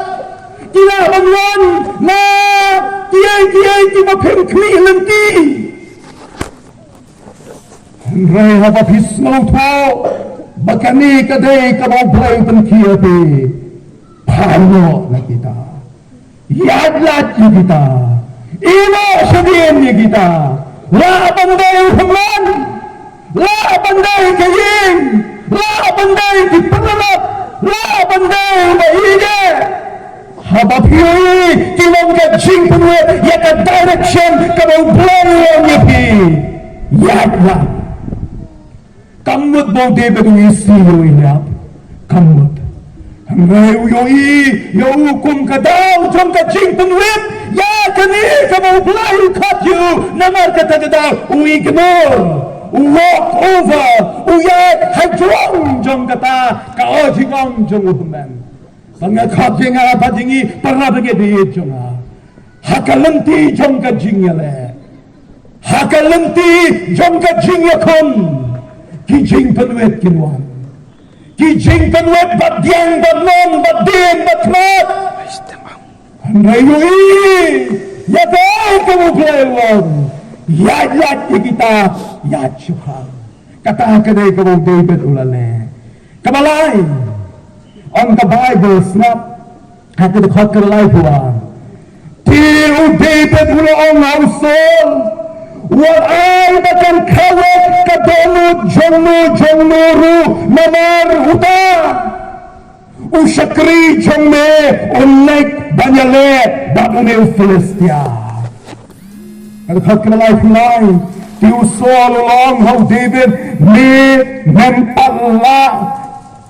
Ki lah ban wan na kiei kiei kiba phim khmih lynti. Hynrei haba phi sngewthuh ba kane ka dei kaba U Blei u pynkiew ïa phi, phai noh na kita. Ïaid lait ïa kita. Ïehnoh shadien ïa kita. Lah ban dei u hynmen, lah ban dei ka ïing, lah ban dei ki pynlyngngoh, lah ban dei uba ïeit. Haba phi ïohi ki long ka jingpynwit ïa ka direction kaba U Blei u ong ïa phi, ïaid lait. Kam mut ba u David u isih ïa u Eliab. Kam mut. Hynrei u ïohi ïa u kum ka daw jong ka jingpynwit ïa kane kaba U Blei u khot ïa u. Namar kata ka daw u ignore, u walk over, u ïaid hajrong jong kata ka jingong jong u hynmen. Ba nga khot ïa nga bad ïa ngi para bangeit jong nga ha ka lynti jong ka jingïaleh, ha ka lynti jong ka jingïakhun, ki jingpynwit kin wan. Ki jingpynwit bad diang bad non bad dien bad khnat. Hynrei ïohi ïa kaei kaba U Blei u ong. Ïaid lait ïa kita, ïaid shipang. Kata ka dei kaba u David u la leh. Kaba lai, ong ka Baibl, sngap ha ka dkhot kaba laiphew ar. Te u David u la ong ha u Saul, wat ai ba kan kawek ka dohnud jong no jong no ruh namar uta. U shakri jong me un leit ban ïaleh bad une u Philistia. Ka dkhot kaba laiphew lai, te u Saul u la ong ha u David, me mem pat lah,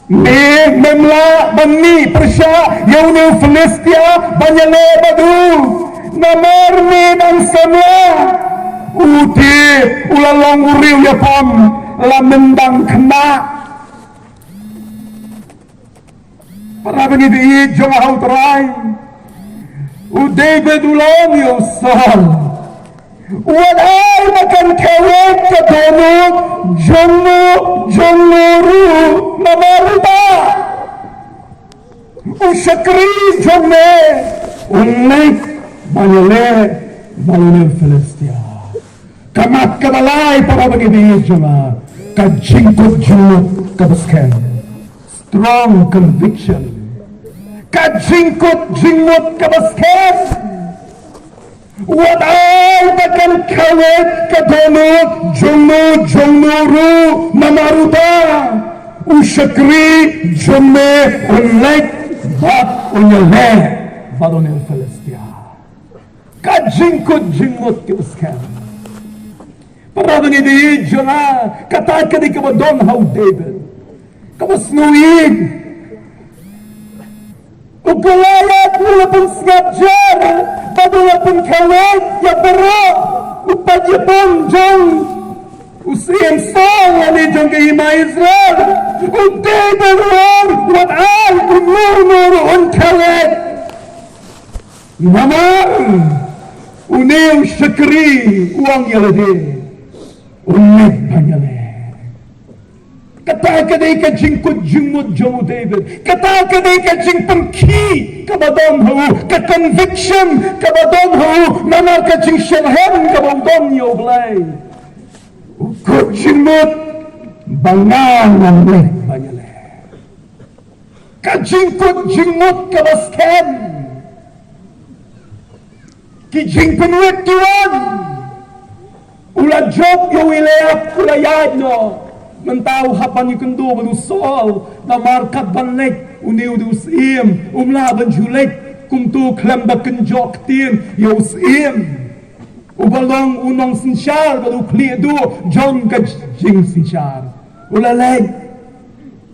me mem lah ban mih pyrshah ïa une u Philistia ban ïaleh bad u. Namar me dang samla. U te u la long u riew ïapom, la myndang khynnah. Para bangeit jong nga ha u Trai, u David u la ong ïa u Saul, wat ai ba kan kawek ka dohnud jong no jong no ruh namar uta. U shakri jong me un leit ban ïaleh bad une u Philistia. Ka mat kaba lai, para bangeit jong nga, ka jingkut jingmut kaba skhem. Strong conviction. Ka jingkut jingmut kaba skhem. Wat ai ba kan kawek ka dohnud jong no jong no ruh namar uta. U shakri jong me un leit bad un ïaleh bad une u Philistia. Ka jingkut jingmut kaba skhem. Para bangeit jong nga, kata ka dei kaba don ha u David. Kaba sngewbha. U Goliath u la pynsngap jar bad u la pynkawek ïa baroh u paid ïapon jong u syiem Saul lane jong ka hima Israel. U David u ong, wat ai uno uno ruh un kawek. Namar une u shakri u ong ïa lade, un leit ban ïaleh. Kata ka dei ka jingkut jingmut jong u David. Kata ka dei ka jingpynkhih kaba don ha u, ka conviction kaba don ha u namar ka jingshitrhem kaba u don ïa u Blei. U kut jingmut ba nga ngan leit ban ïaleh. Ka jingkut jingmut kaba skhem. Ki jingpynwit ki wan. U la jop ïa u Eliab, u la ïaid noh. Mynta u hap ban ïakynduh bad u Saul, namar kat ban leit une u dei u syiem, um lah ban ju leit kumto khlem ba kynjoh ktien ïa u syiem uba long u nongsynshar bad u khlieh duh jong ka jingsynshar. U la leit.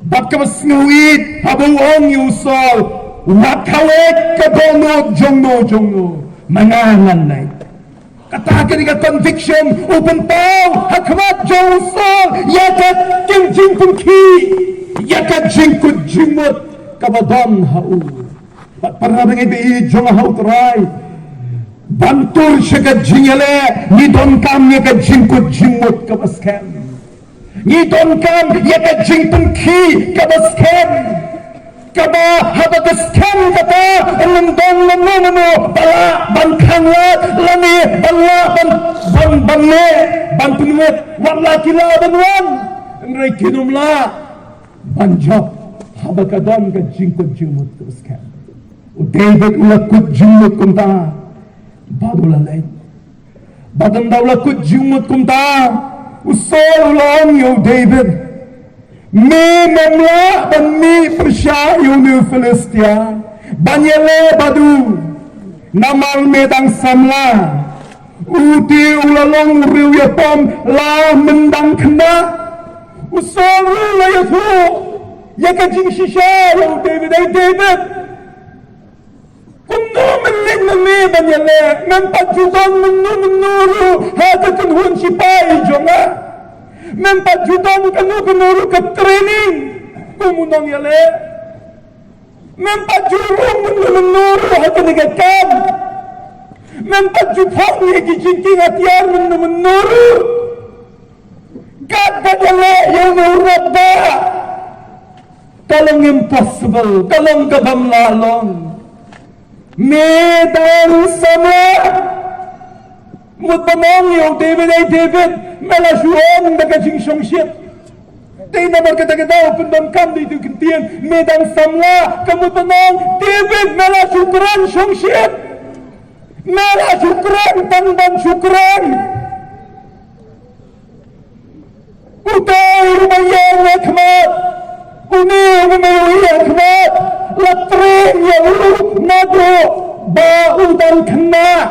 Bad kaba sngewbha haba u ong ïa u Saul, wat kawei ka dohnud jongno jongno, ma nga ngan leit. Kata ka dei ka conviction u pynpaw ha khmat jong u Saul ïa ka jingpynkhih, ïa ka jingkut jingmut kaba don ha u. Bad para bangeit ba ïeit jong nga ha u Trai, ban tur sha ka jingïaleh ngi donkam ïa ka jingkut jingmut kaba skhem. Ngi donkam ïa ka jingpynkhih kaba skhem. Kaba haba ka skhem kata, ngam don mano mano ba lah ban khanglad lane ba lah ban, ban, ban leh, ban pynwit, wat la ki lah ban wan, hynrei kin ym lah ban jop haba ka don ka jingkut jingmut kaba skhem. U David u la kut jingmut kumta bad u la leit. Bad ynda u la kut jingmut kumta, u Saul u la ong ïa u David, me mem lah ban mih pyrshah ïa une u Philistia ban ïaleh bad u, namar me dang samla. U te u la long u riew ïatom la myndang khynnah. U Saul ruh u la ïathuh ïa ka jingshisha ïa u David, ei David, kumno men leit ma me ban ïaleh? Mem pat ju don mynno mynno ruh ha ka kynhun shipai jong nga. Mem pat ju don kano kano ruh ka training kum u nongïaleh. Mem pat ju rung mynno mynno ruh ha kane ka kam. Mem pat ju phong ïa ki jingkieng atiar mynno mynno ruh. Kat ba ïaleh ïa une u rangbah ka long impossible, ka long ka bym lah long. Me dang samla. Mut ban ong ïa u David, ei David, me la shu ong da ka jingshongshit. Dei namar kata ka daw pyndonkam da itu ki ktien, me dang samla. Ka mut ban ong, David, me la shu kren shongshit. Me la shu kren tang ban shu kren. Utai uba ïeng ha khmat, une uba me ïeng ha khmat, la train ïa u naduh ba u dang khynnah.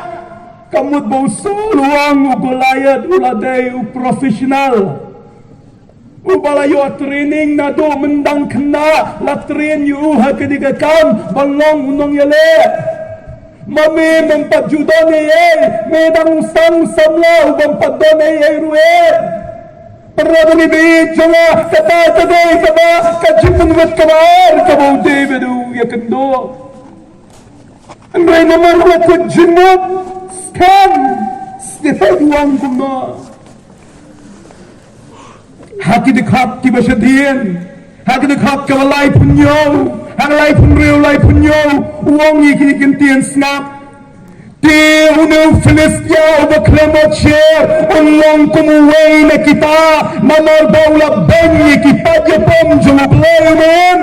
Ka mut ba u Saul u ong u Goliath u la dei u professional. Uba la ïoh training naduh myndang khynnah, la train ïa u ha kane ka kam ban long u nongïaleh. Ma me mem pat ju don ei ei, me dang u sang samla u bym pat don ei ei ruh ei. Para bangeit ba ïeit jong nga, kata ka dei kaba ka jingpynwit kaba ar kaba u David u ïakynduh. Hynrei namar u la kut jingmut, skhem, sngewthuh u ong kumno. Ha ki dkhot kiba shadien, ha ki dkhot kaba laiphew hynñiew, ha ka laiphew hynriew, laiphew hynñiew, u ong ïa kine ki ktien, sngap. Te une u Philistia uba khlem ot sher un long kum uwei na kita, namar ba u la beiñ ïa ki paid ïapom jong U Blei U Mynsiem.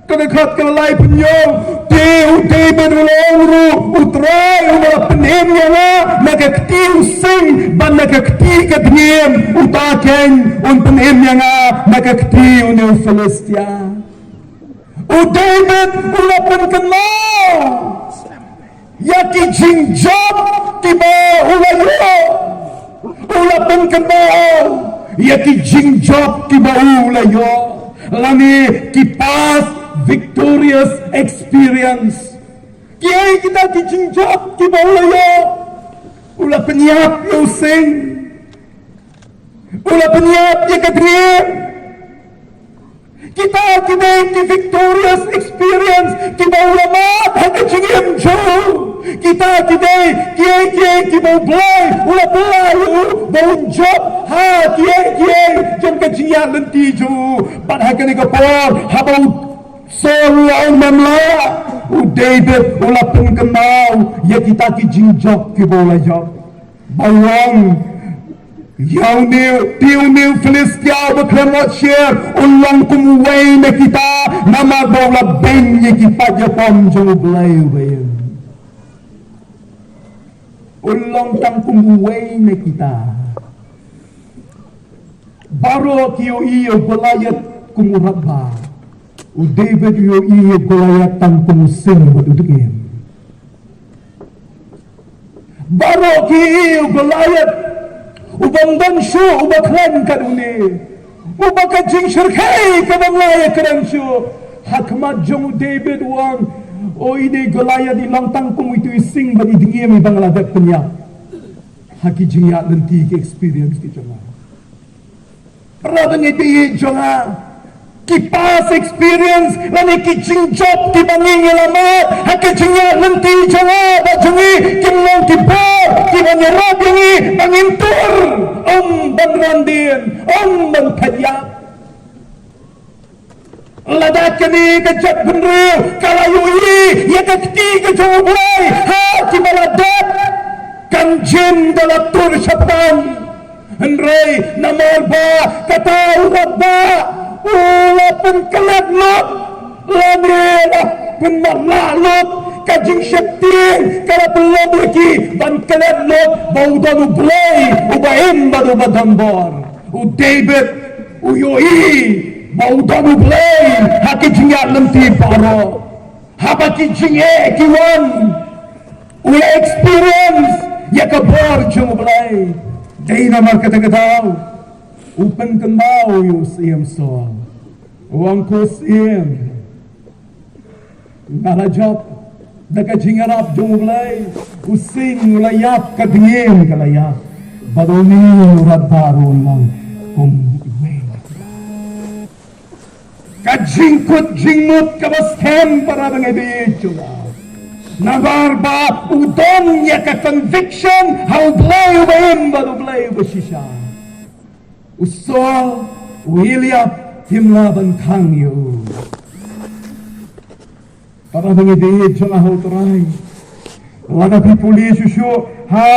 Ka dkhot ka laiphew hynñiew, te u David u la ong ruh, U Trai uba la pynim ïa nga na ka kti u sing bad na ka kti ka dngiem, uta keiñ un pynim ïa nga na ka kti une u Philistia. U David u la pynkynmaw ïa ki jingjop kiba u la ïoh. U la pynkynmaw ïa ki jingjop kiba u la ïoh, lane ki past victorious experience. Kiei kita ki jingjop kiba u la ïoh? U la pynïap ïa u sing. U la pynïap ïa ka dngiem. Kita ki dei ki victorious experience kiba u la mad ha ka jingim jong u. Kita ki dei kiei kiei kiba U Blei u la pyllait ïa u ba un jop ha kiei kiei jong ka jingïaid lynti jong u. Bad ha kane ka por haba u Saul u la ong mem lah, u David u la pynkynmaw ïa kita ki jingjop kiba u la jop. Ba u ong ïa une, te une u Philistia uba khlem ot sher un long kum uwei na kita, namar ba u la beiñ ïa ki paid ïakhun jong U Blei uba im. Un long tang kum uwei na kita. Baroh ki ïohi ïa u Goliath kum u radbah. U David u ïohi ïa u Goliath tang kum u sing bad u dngiem. Baroh ki ïohi ïa u Goliath, u bym don shuh, uba khlaiñ kat une, uba ka jingshyrkhei ka bym lah ïakren shuh. Ha khmat jong u David u ong, o, ine i Goliath i long tang kum itu i sing bad i dngiem iba nga la dep pynïap ha ki jingïaid lynti, ki experience ki jong nga. Para bangeit jong nga, ki past experience lane ki jingjop kiba ngi la mad ha ki jingïaid lynti jong nga bad jong ngi, kim long ki bor kiba ngi rap ïa ngi ba ngin tur, ym ban ran dien, ym ban phet ïap. Lada kane ka jaitbynriew ka la ïohi ïa ka kti ka jong U Blei ha kiba la dep, kan jin da la tur shaphang. Hynrei namar ba kata u radbah u la pynklet lut lane la pynmatlah lut, ka jingsheptieng ka la pynlong ïa ki ban klet lut ba u don U Blei uba im bad uba don bor. U David u ïohi ba u don U Blei ha ki jingïaid lynti baroh. Haba ki jingeh ki wan, u la experience ïa ka bor jong U Blei. Dei namar kata ka daw u pynkynmaw ïa u Syiem Saul, u ong, ko Syiem, nga la jop da ka jingïarap jong U Blei. U sing u la ïap, ka dngiem ka la ïap, bad une u radbah ruh u long kum uwei. Ka jingkut jingmut kaba skhem, para bangeit jong nga. Namar ba u don ïa ka conviction ha U Blei uba im bad U Blei uba shisha. U Saul, u Eliab, kim lah ban khang ïa u. Para bangeit jong nga ha U Trai, lada phi pule shuh shuh ha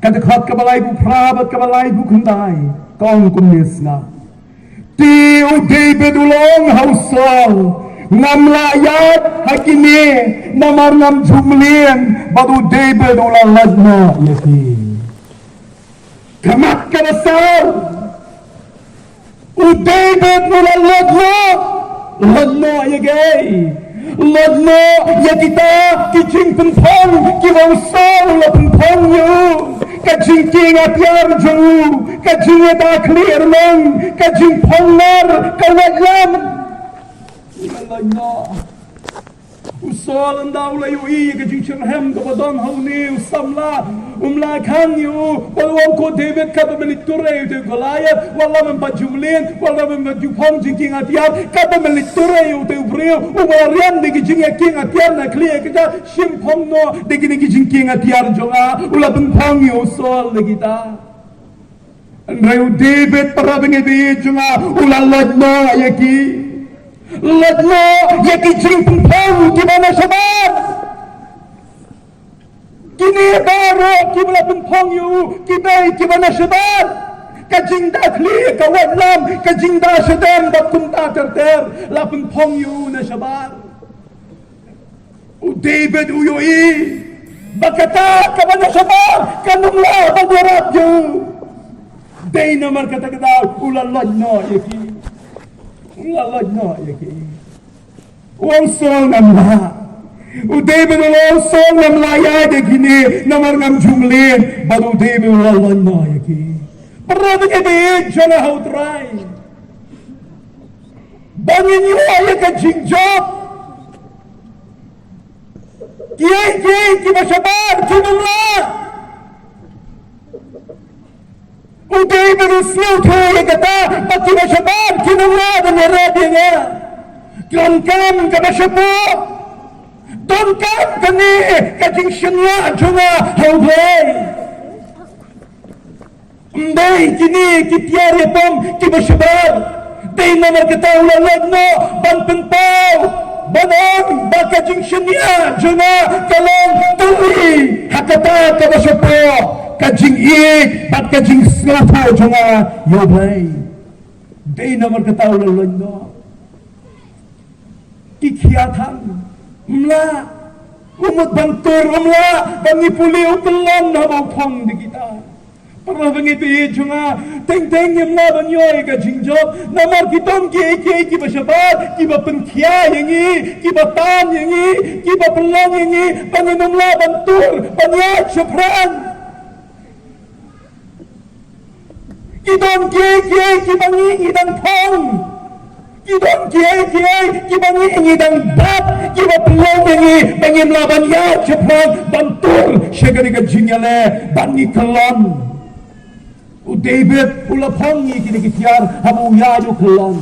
ka dkhot kaba laiphew phra bad kaba laiphew khyndai, ka ong kumne, sngap. Te u David u la ong ha u Saul, ngam lah ïaid ha kine namar ngam ju mlien, bad u David u la lait noh ïa ki. Ka mat kaba saw, u David u la lait noh. Lait noh ïa kaei? Lait noh ïa kita ki jingpynphong kiba u Saul u la pynphong ïa u. Ka jingkieng atiar jong u, ka jingïada khlieh rnong, ka jingphong nar, ka waitlam. U la lait noh. U Saul ynda u la ïohi ïa ka jingshyrhem kaba don ha une u samla, um lah khang ïa u, bad u ong, ko David, katba men leit tur ïa utei u Goliath, wat la men pat ju mlien, wat la men pat ju phong jingkieng atiar, katba men leit tur ïa utei u briew uba la riam da ki jingïakieng atiar na khlieh kjat, shim phong noh da kine ki jingkieng atiar jong nga. U la pynphong ïa u Saul da kita. Hynrei u David, para bangeit jong nga, u la lait noh ïa ki. Lait noh ïa ki jingpynphong kiba na shabar. Kine baroh kiba la pynphong ïa u ki dei kiba na shabar. Ka jingda khlieh, ka waitlam, ka jingda shadem bad kumta ter ter, la pynphong ïa u na shabar. U David u ïohi ba kata kaba na shabar kam lah ban ïarap ïa u. Dei namar kata ka daw u la lait noh ïa ki. U la lait noh ïa ki. U ong, Saul, ngam lah. U David u ong, Saul, ngam lah ïaid ïa kine namar ngam ju mlien. Bad u David u la lait noh ïa ki. Para bangeit jong nga ha U Trai, ba ngin ïoh ïa ka jingjop. Kiei kiei kiba shabar kim lah. U David u sngewthuh ïa kata, ba kiba shabar kim lah ban ïarap ïa nga. Donkam kaba shapoh. Donkam kane ka jingshaniah jong nga ha U Blei. Ym dei kine ki tiar ïapom kiba shabar. Dei namar kata u la leit noh ban pynpaw, ban ong ba ka jingshaniah jong nga ka long tylli ha kata kaba shapoh, ka jingïeit bad ka jingsngewthuh jong nga ïa U Blei. Dei namar kata u la leit noh. Ki khia than, ym lah. U mut ban tur, ym lah. Ban ngi pule u kyllon haba u phong da kita. Para bangeit baieit jong nga, teng teng ngim lah ban ïoh ïa ka jingjop namar ki don kiei kiei kiba shabar, kiba pynkhia ïa ngi, kiba tan ïa ngi, kiba pynlong ïa ngi ba ngin ym lah ban tur, ban ïaid shaphrang. Ki don kiei kiei kiba ngi ngi dang phong. Ki don kiei kiei kiba ngi ngi dang bat, kiba pynlong ïa ngi ba ngim lah ban ïaid shaphrang, ban tur sha kane ka jingïaleh, ban ngi kyllon. U David u la phong ïa kine ki tiar haba u ïaid u kyllon.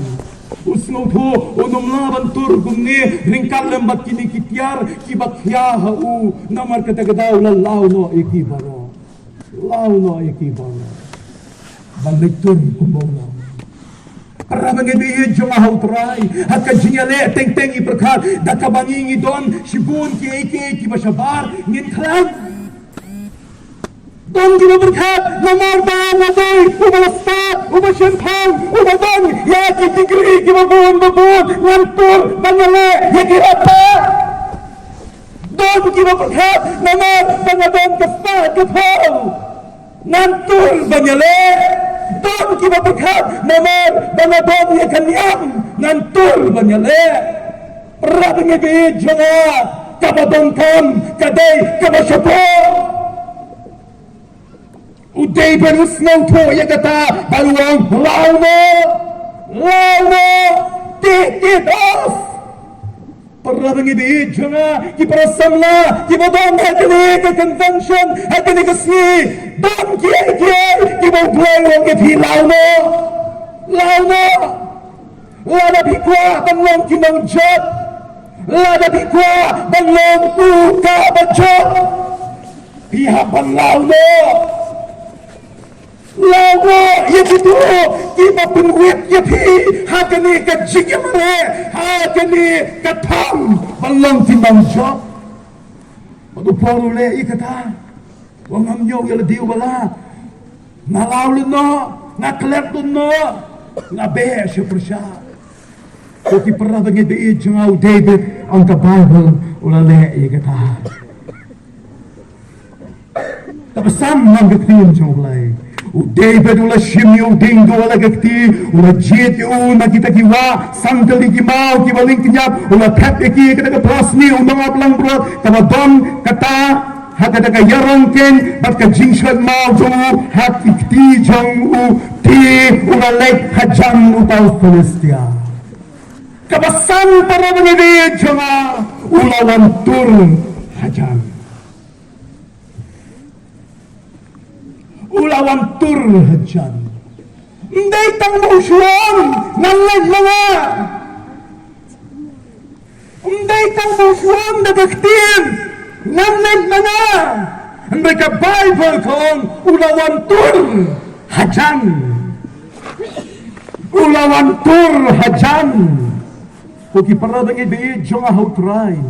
U sngewthuh un ym lah ban tur kumne ryngkat lem bad kine ki tiar kiba khia ha u, namar kata ka daw u la law noh ïa ki baroh. Law noh ïa ki baroh. Ban leit tur kumba u long. Para bangeit baieit jong nga ha U Trai, ha ka jingïaleh teng teng ngi pyrkhat da kaba ngi ngi don shibun kiei kiei kiba shabar, ngin khlaiñ. Don kiba pyrkhat namar ba nga dei uba la stad, uba shemphang, uba don ïa ki degree kiba bun ba bun, ngan tur ban ïaleh ïa ki rapper. Don kiba pyrkhat namar ba nga don ka spah ka phew, ngan tur ban ïaleh. Don kiba pyrkhat namar ba nga don ïa ka niam, ngan tur ban ïaleh. Para bangeit baieit jong nga, kaba donkam ka dei kaba shapoh. U David u sngewthuh ïa kata bad u ong, law noh, law noh, take it off. Para bangeit baieit jong nga, ki para samla kiba don ha kane ka convention ha kane ka sngi, don kiei kiei kiba U Blei u ong ïa phi, law noh, law noh. Lada phi kwah ban long ki nongjop, lada phi kwah ban long uta uba jop, phi hap ban law noh. Law noh ïa kito kiba pynwit ïa phi ha kane ka jingïaleh, ha kane ka thong ban long ki nongjop. Bad u Paul u leh ïa kata. U ong, ngam ñiew ïa lade uba lah. Nga law lut noh, nga klet lut noh, nga beh sha pyrshah. Ko ki para bangeit baieit jong nga, u David, ong ka Baibl, u la leh ïa kata. Te ba san man ka ktien jong U Blei. U David u la shim ïa u dieng duh ha la ka kti, u la jied ïa u na kita ki wah, san tylli ki maw kiba lyngkñiap, u la thep ïa ki ha kata ka plasni, u nongaplangbrot, kaba don kata, ha kata ka ïarong keiñ bad ka jingshoit maw jong u ha ki kti jong u, te u la leit hajan uta u Philistia. Kaba san, para bangeit baieit jong nga, u la wan tur hajan. U la wan tur hajan. Ym dei tang ba u shu ong, ngan leit ma nga. Ym dei tang ba u shu ong da ka ktien, ngan leit ma nga. Hynrei ka Baibl ka ong, u la wan tur hajan. U la wan tur hajan. Ko ki para bangeit baieit jong nga ha U Trai.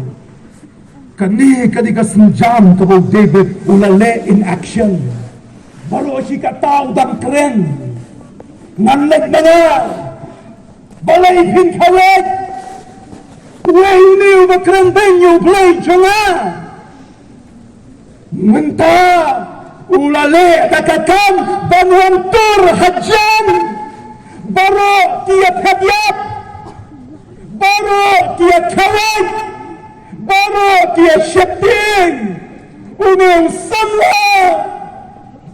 Kane ka dei ka sienjam kaba u David u la leh in action. Baroh shi katta u dang kren. Ngan leit ma nga. Balei phin kawek? Uei une uba kren beiñ ïa U Blei jong nga? Mynta u la leh da ka kam ban wan tur hajan. Baroh ki ïa thep ïap. Baroh ki ïa kawek. Baroh ki ïa sheptieng. Une u samla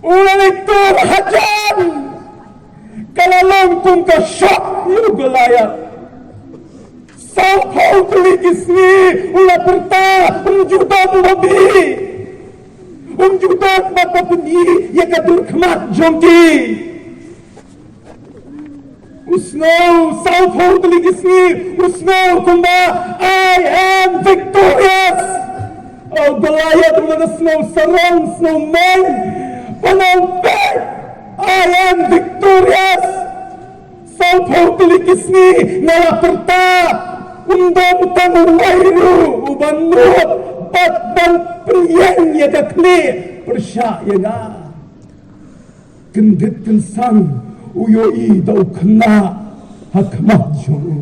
u la leit tur hajan. Ka la long kum ka shoh ïa u Goliath. Sawphew tylli ki sngi u la pyrta, um ju don ba bih. Um ju don ba ka pyni ïa ka dur khmat jong ki. U sngew, sawphew tylli ki sngi u sngew kumba, "I am victorious." O Goliath u la sngew sarong, sngew meng, u ong, "I am victorious." Sawphew tylli ki sngi nga la pyrta, ym don tang uwei ruh uban nud bad ban pynïeng ïa ka khlieh pyrshah ïa nga. Kyndit kynsang u ïohi da u khynnah ha khmat jong u.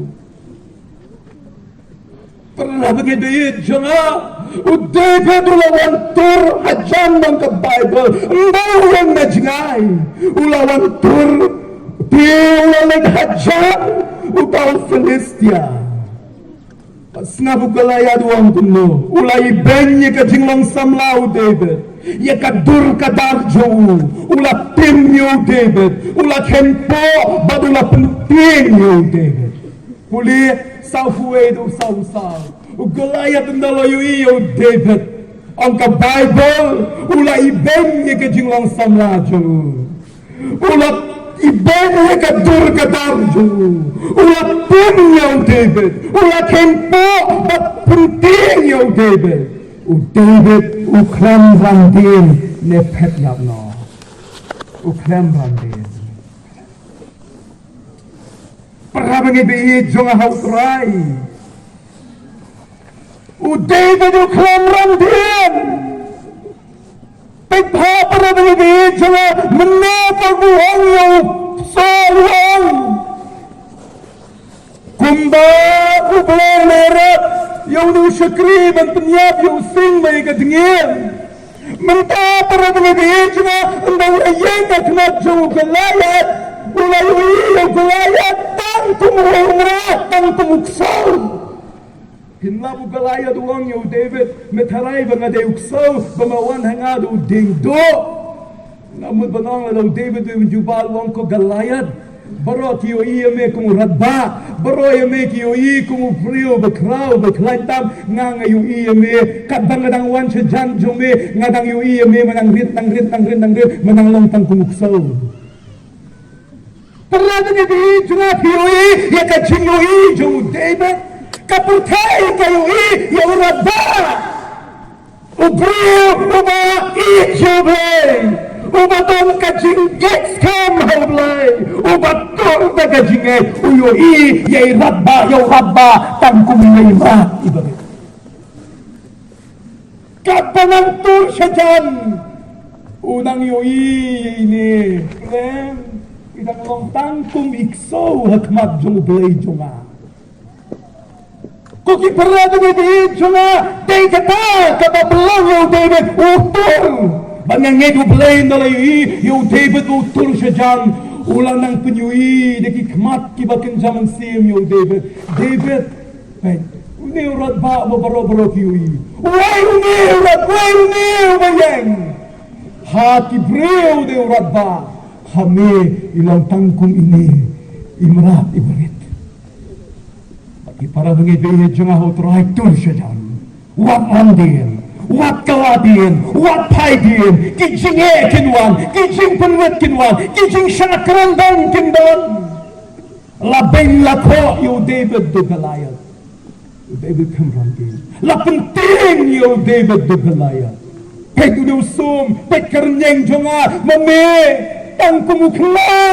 Para bangeit jong nga, u David u la wan tur hajan, ong ka Baibl, ym dei u ïeng na jngai. U la wan tur, te u la leit hajan uta u Philistia. Sngap, u Goliath u ong kumno? U la ibeiñ ïa ka jinglong samla u David, ïa ka dur ka dar jong u. U la tim ïa u David, u la kheiñpoh bad u la pyntieng ïa u David. Pule sawphew wei, u saw u saw. U Goliath ynda u la ïohi ïa u David, ong ka Baibl, u la ibeiñ ïa ka jinglong samla jong u. U la ibeiñ ïa ka dur ka dar jong u. U la tim ïa u David. U la kheiñpoh bad pyntieng ïa u David. U David u khlem ran dien ne phet ïap noh. U khlem ran dien. Para bangeit jong nga ha u Trai, u David u khlem ran dien. Peit bha para bangeit jong nga, mynne pat u ong ïa u Saul, u ong, kumba U Blei u la ïarap ïa une u shakri ban pynïap ïa u sing bad ïa ka dngiem. Mynta para bangeit jong nga, ynda u la ïeng ha khmat jong u Goliath, u la ïohi ïa u Goliath tang kum u mrad, tang kum u ksew. Pynlap, u Goliath u ong ïa u David, me tharai ba nga dei u ksew ba me wan ha nga da u dieng duh? Nga mut ban ong, lada u David u dei u Jubal, u ong, ko Goliath, baroh ki ïohi ïa me kum u radbah, baroh ïa me ki ïohi kum u briew ba khraw ba khlaiñ tam. Nga, nga ïohi ïa me katba nga dang wan sha jan jong me, nga dang ïohi ïa me me nang rit, nang rit, nang rit, nang rit, me nang long tang kum u ksew. Para bangeit jong nga, phi ïohi ïa ka jingïohi jong u David? Ka pyrthei ka ïohi ïa u radbah, u briew uba ïeit ïa U Blei, uba don ka jingngeit skhem ha U Blei, uba don ka jingngeit, u ïohi ïa i radbah, ïa u radbah tang kum i mrad iba rit. Katba nang tur sha jan, u nang ïohi ïa ine, khlem, i dang long tang kum i ksew ha khmat jong U Blei jong nga. Ko ki para bangeit jong nga, dei kata kaba pynlong ïa u David u tur. Ba nga ngeit U Blei ynda u la ïohi ïa u David u tur sha jan, u la nang pynïohi da ki khmat kiba kynja mynsiem ïa u David. David, Hei, une u radbah uba baroh baroh ki ïohi. Uei une u radbah, uei une uba ïeng? Ha ki briew u dei u radbah, ha me i long tang kum ine i mrad iba rit. Bad ki para bangeit jong nga ha u Trai, tur sha jan. Wat ran dien, wat kylla dien, wat phai dien. Ki jingeh kin wan, ki jingpynwit kin wan, ki jingshah kren beiñ kin don. La beiñ la khoh ïa u David da u Goliath. U David khlem ran dien. La pyntieng ïa u David da u Goliath. Peit u dei u sum, peit ka rynïeng jong nga, ma me tang kum u khynnah.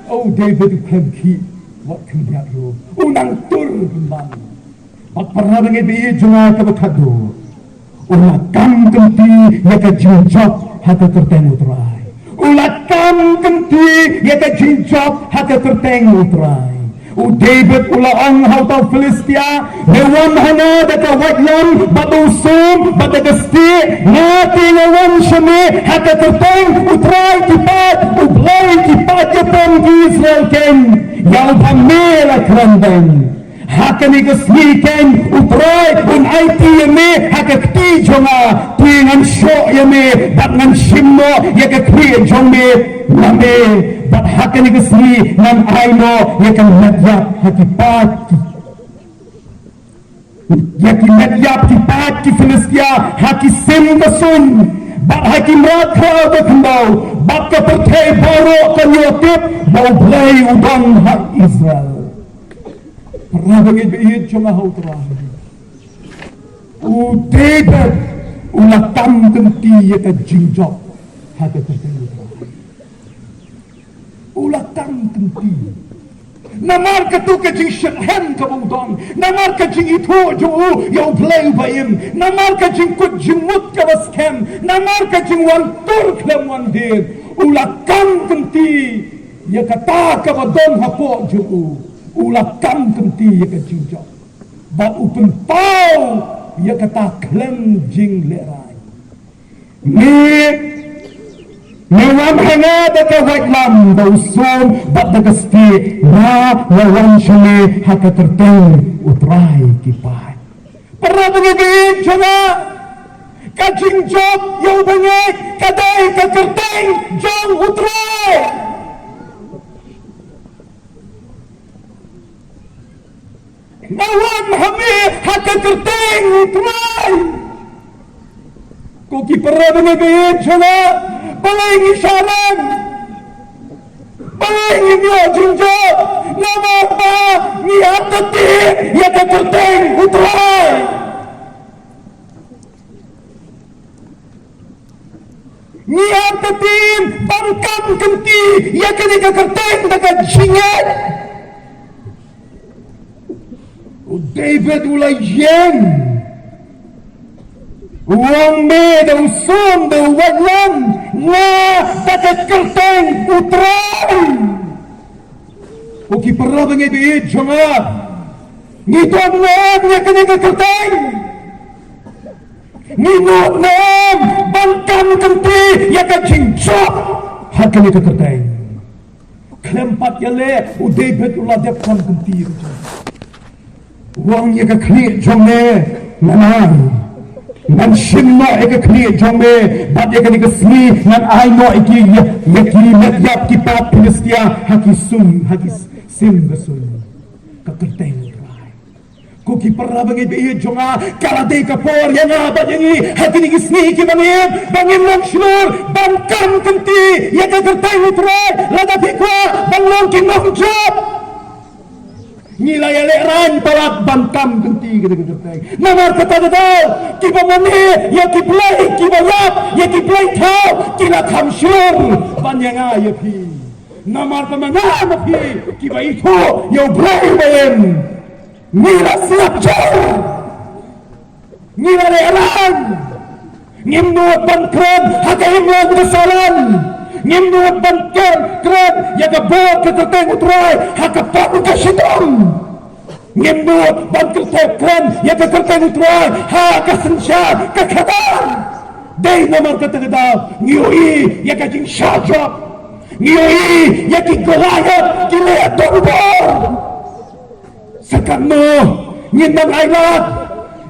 U David u khlem khih, wat khyndiat ruh. U nang tur pynban. Bad para bangeit jong nga, kaba khatduh, u la kam kynti ïa ka jingjop ha ka kyrteng u Trai. U la kam kynti ïa ka jingjop ha ka kyrteng u Trai. U David u la ong ha uta u Philistia, me wan hana da ka waitlam bad u sum bad da ka stieh, nga te nga wan sha me ha ka kyrteng u Trai ki paid, U Blei ki paid jong ki Israel keiñ. Ïa uba me la kren beiñ. Ha kane ka sngi keiñ u Trai un aiti ïa me ha ka kti jong nga, te ngan shoh ïa me bad ngan shim noh ïa ka khlieh jong me na me, bad ha kane ka sngi ngan ai noh ïa ka met ïap ha ki paid ki, ïa ki met ïap ki paid ki Philistia ha ki sim ka suiñ. Bad ha ki mrad khraw ba khyndew, bad ka pyrthei baroh kan ïoh tip ba U Blei u don ha Israel. Para bangeit ba ïeit jong nga ha U Trai, u David u la kam kynti ïa ka jingjop ha ka kyrteng U Trai. U la kam kynti. Namar katu ka jingshitrhem kaba u don, namar ka jingithuh jong u ïa U Blei uba im, namar ka jingkut jingmut kaba skhem, namar ka jingwan tur khlem wan dier, u la kam kynti ïa kata kaba don hapoh jong u. U la kam kynti ïa ka jingjop, bad u pynpaw ïa kata khlem jinglehrain. Ngi, ngi wan ha nga da ka waitlam, da u sum bad da ka stieh, nga, nga wan sha me ha ka kyrteng U Trai ki paid. Para bangeit ba ïeit jong nga, ka jingjop ïa u bangeit ka dei ka kyrteng jong U Trai. Nga wan ha me ha ka kyrteng U Trai. Ko ki para bangeit ba ïeit jong nga, balei ngi shah rem? Balei ngim ïoh jingjop? Namar ba ngi ap kynti ïa ka kyrteng U Trai. Ngi ap kynti ban kam kynti ïa kane ka kyrteng da ka jingngeit. U David u la ïeng, u ong, me da u sum da u waitlam, nga da ka kyrteng U Trai. Ko ki para bangeit ba ïeit jong nga, ngi don ne em ïa kane ka kyrteng? Ngi nud ne em ban kam kynti ïa ka jingjop ha kane ka kyrteng? Khlem pat ïaleh, u David u la dep kam kynti ruh. U ong, ïa ka khlieh jong me ngan ai. Ngan shim noh ïa ka khlieh jong me, bad ïa kane ka sngi ngan ai noh ïa ki, ïa, ïa ki met ïap ki paid Philistia ha ki sum, ha ki sim ba sum. Ka kyrteng U Trai. Ko ki para bangeit ba ïeit jong nga, ka la dei ka por ïa nga bad ïa ngi ha kine ki sngi kiba ngim, ba ngin long shlur ban kam kynti ïa ka kyrteng U Trai. Lada phi kwah ban long ki nongjop, ngi la ïalehrain palat ban kam kynti ïa ka kyrteng. Namar kata ka daw kiba mane ïa ki blei kiba ïap, ïa ki blei thaw, ki la kham shlur ban ïa nga ïa phi. Namar ba ma nga ma phi kiba ithuh ïa U Blei uba im, ngi la sngap jer, ngi la lehrain. Ngim nud ban kren ha ka imlang ka sahlang. Ngim nud ban kren, kren ïa ka bor ka kyrteng U Trai ha ka pop ka shitom. Ngim nud ban kyrteng, kren ïa ka kyrteng U Trai ha ka synshar ka khadar. Dei namar kata ka daw ngi ïohi ïa ka jingshah jop. Ngi ïohi ïa ki Goliath ki leh donbor. Sa katno ngin nang ailad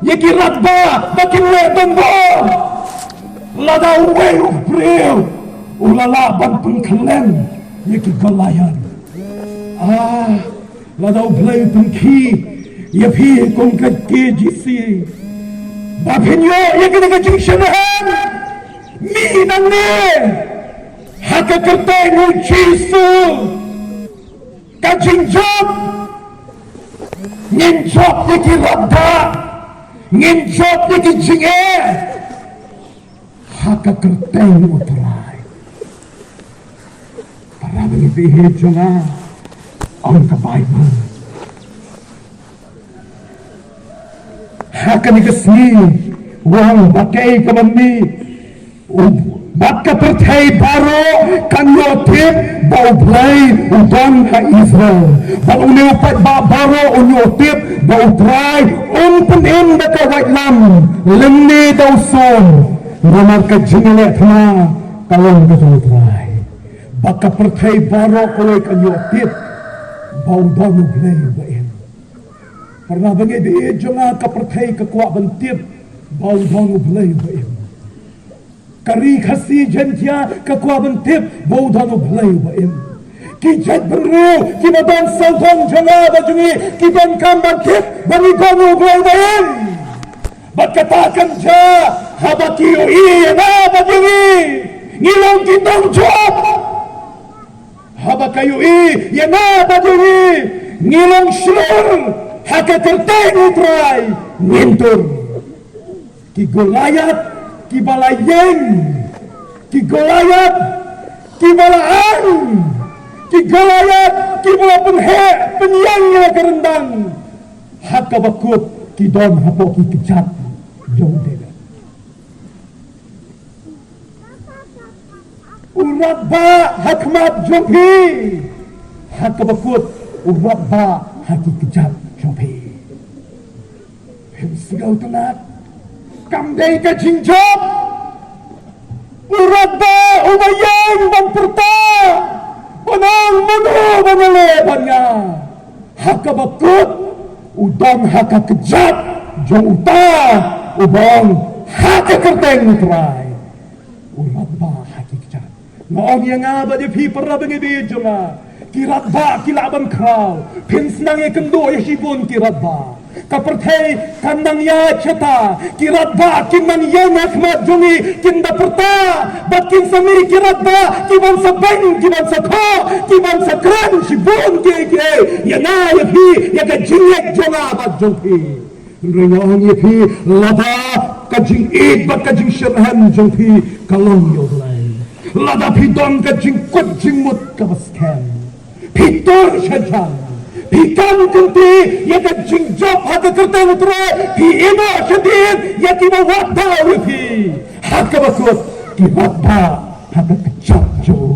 ïa ki radbah ba kin leh donbor? Lada uwei u briew u la lah ban pynkhyllem ïa ki Goliath. Ah, lada U Blei u pynkhih ïa phi kum ka K G C, ba phin ïoh ïa kane ka jingshemphang. Mih nangne ha ka kyrteng U Jisu. Ka jingjop, ngin jop ïa ki radbah, ngin jop ïa ki jingeh ha ka kyrteng U Trai. Para bangeit ba ïeit jong nga, ong ka Baibl ha kane ka sngi, u ong ba kaei kaba mih, u, bad ka pyrthei baroh kan ïoh tip ba U Blei u don ha Israel. Bad une u paidbah baroh un ïoh tip ba U Trai un pynim da ka waitlam lymne da u sum. Namar ka jingïaleh thma ka long ka jong U Trai. Ba ka pyrthei baroh kawei kan ïoh tip ba u don U Blei uba im. Para bangeit ba ïeit jong nga, ka pyrthei ka kwah ban tip ba u don U Blei uba im. Ka Ri Khasi Jaiñtia ka kwah ban tip ba u don U Blei uba im. Ki jaitbynriew kiba don sawdong jong nga bad jong ngi ki donkam ban tip ba ngi don U Blei uba im. Bad kata kan jia Haba ki ïohi ïa nga bad ïa ngi, ngi long ki nongjop. Haba ka ïohi ïa nga bad ïa ngi, ngi long shlur ha ka kyrteng U Trai, ngin tur. Ki Goliath kiba la ïeng, ki Goliath kiba la ang, ki Goliath kiba la pynheh pynïeng ïa ka ryndang, ha kaba kut ki don hapoh ki kjat jong u David. U radbah ha khmat jong phi, ha kaba kut u radbah ha ki kjat jong phi. Phin sngewtynnat, kam dei ka jingjop. U radbah uba ïeng ban pyrta, ban ong mano ba nga leh bad nga. Ha kaba kut u don ha ka kjat jong uta uba ong ha ka kyrteng U Trai. U radbah ha ki kjat. Nga ong ïa nga bad ïa phi para bangeit jong nga, ki radbah ki lah ban khraw. Phin sdang ïa kynduh ïa shibun ki radbah. Ka pyrthei kan nang ïa chata, ki radbah kin nang ïeng ha khmat jong ngi, kin da pyrta bad kin sa mih ki radbah kiban sa beng, kiban sa khoh, kiban sa kren shibun kiei kiei ïa nga ïa phi, ïa ka jingïeit jong nga bad jong phi. Hynrei nga ong ïa phi, lada ka jingïeit bad ka jingshemphang jong phi ka long ïa U Blei, lada phi don ka jingkut jingmut kaba skhem, phi tur shajan, phi kam kynti ïa ka jingjop ha ka kyrteng U Trai, phi ïehnoh shadien ïa kiba wad daw ïa phi, ha kaba kut ki radbah ha ka kjat jong u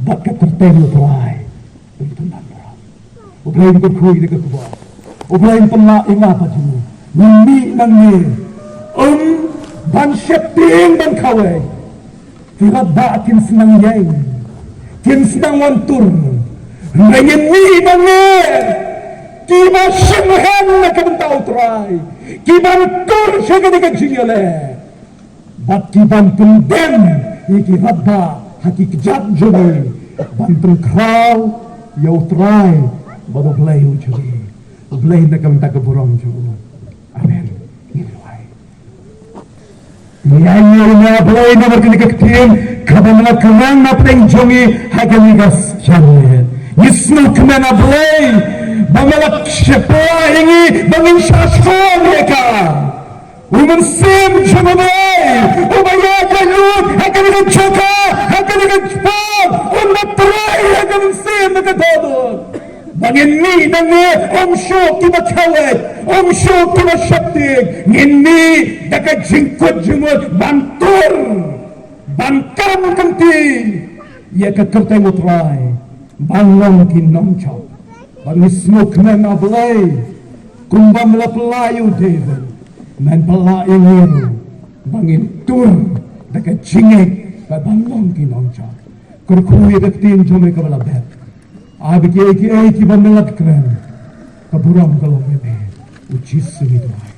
bad ka kyrteng U Trai. U Blei un kyrkhu ïa ka khubor. U Blei un pynlah ïa nga bad jong phi. Ngin mih nangne, um ban sheptieng ban khawai. Ki radbah kin sdang ïeng, kin sdang wan tur. Hynrei ngin mih nangne kiba shemphang na ka bynta U Trai, kiban tur sha kane ka jingïaleh, bad kiban pyndem ïa ki radbah ha ki kjat jong ngi, ban pynkhraw ïa U Trai bad U Blei u jong ngi. U Blei un da ka bynta ka burom jong u. Amen. Ngin duwai. Ngi ainguh ïa me A Blei namar kane ka ktien kaba me la kren hapdeng jong ngi ha kane ka sngi. Ngi sngewkmen A Blei ba me la sheptieng ïa ngi ba ngin shah shkor ïa ka. U Mynsiem jong U Blei uba ïaid lut ha kane ka jaka, ha kane ka por, un da trei ha ka mynsiem bad ka dohnud. Ba ngin mih nangne ym shuh kiba khawai, ym shuh kiba sheptieng, ngin mih da ka jingkut jingmut ban tur, ban kam kynti ïa ka kyrteng U Trai, ban long ki nongjop. Ba ngi sngewkmen A Blei, kumba me la pynlah ïa u David, men pynlah ïa ngi ruh ba ngin tur da ka jingngeit bad ban long ki nongjop. Kyrkhu ïa ka ktien jong me kaba la beh. Ai ba kiei kiei kiba me la kren, ka burom ka long ïa me. U Jisu ngi duwai.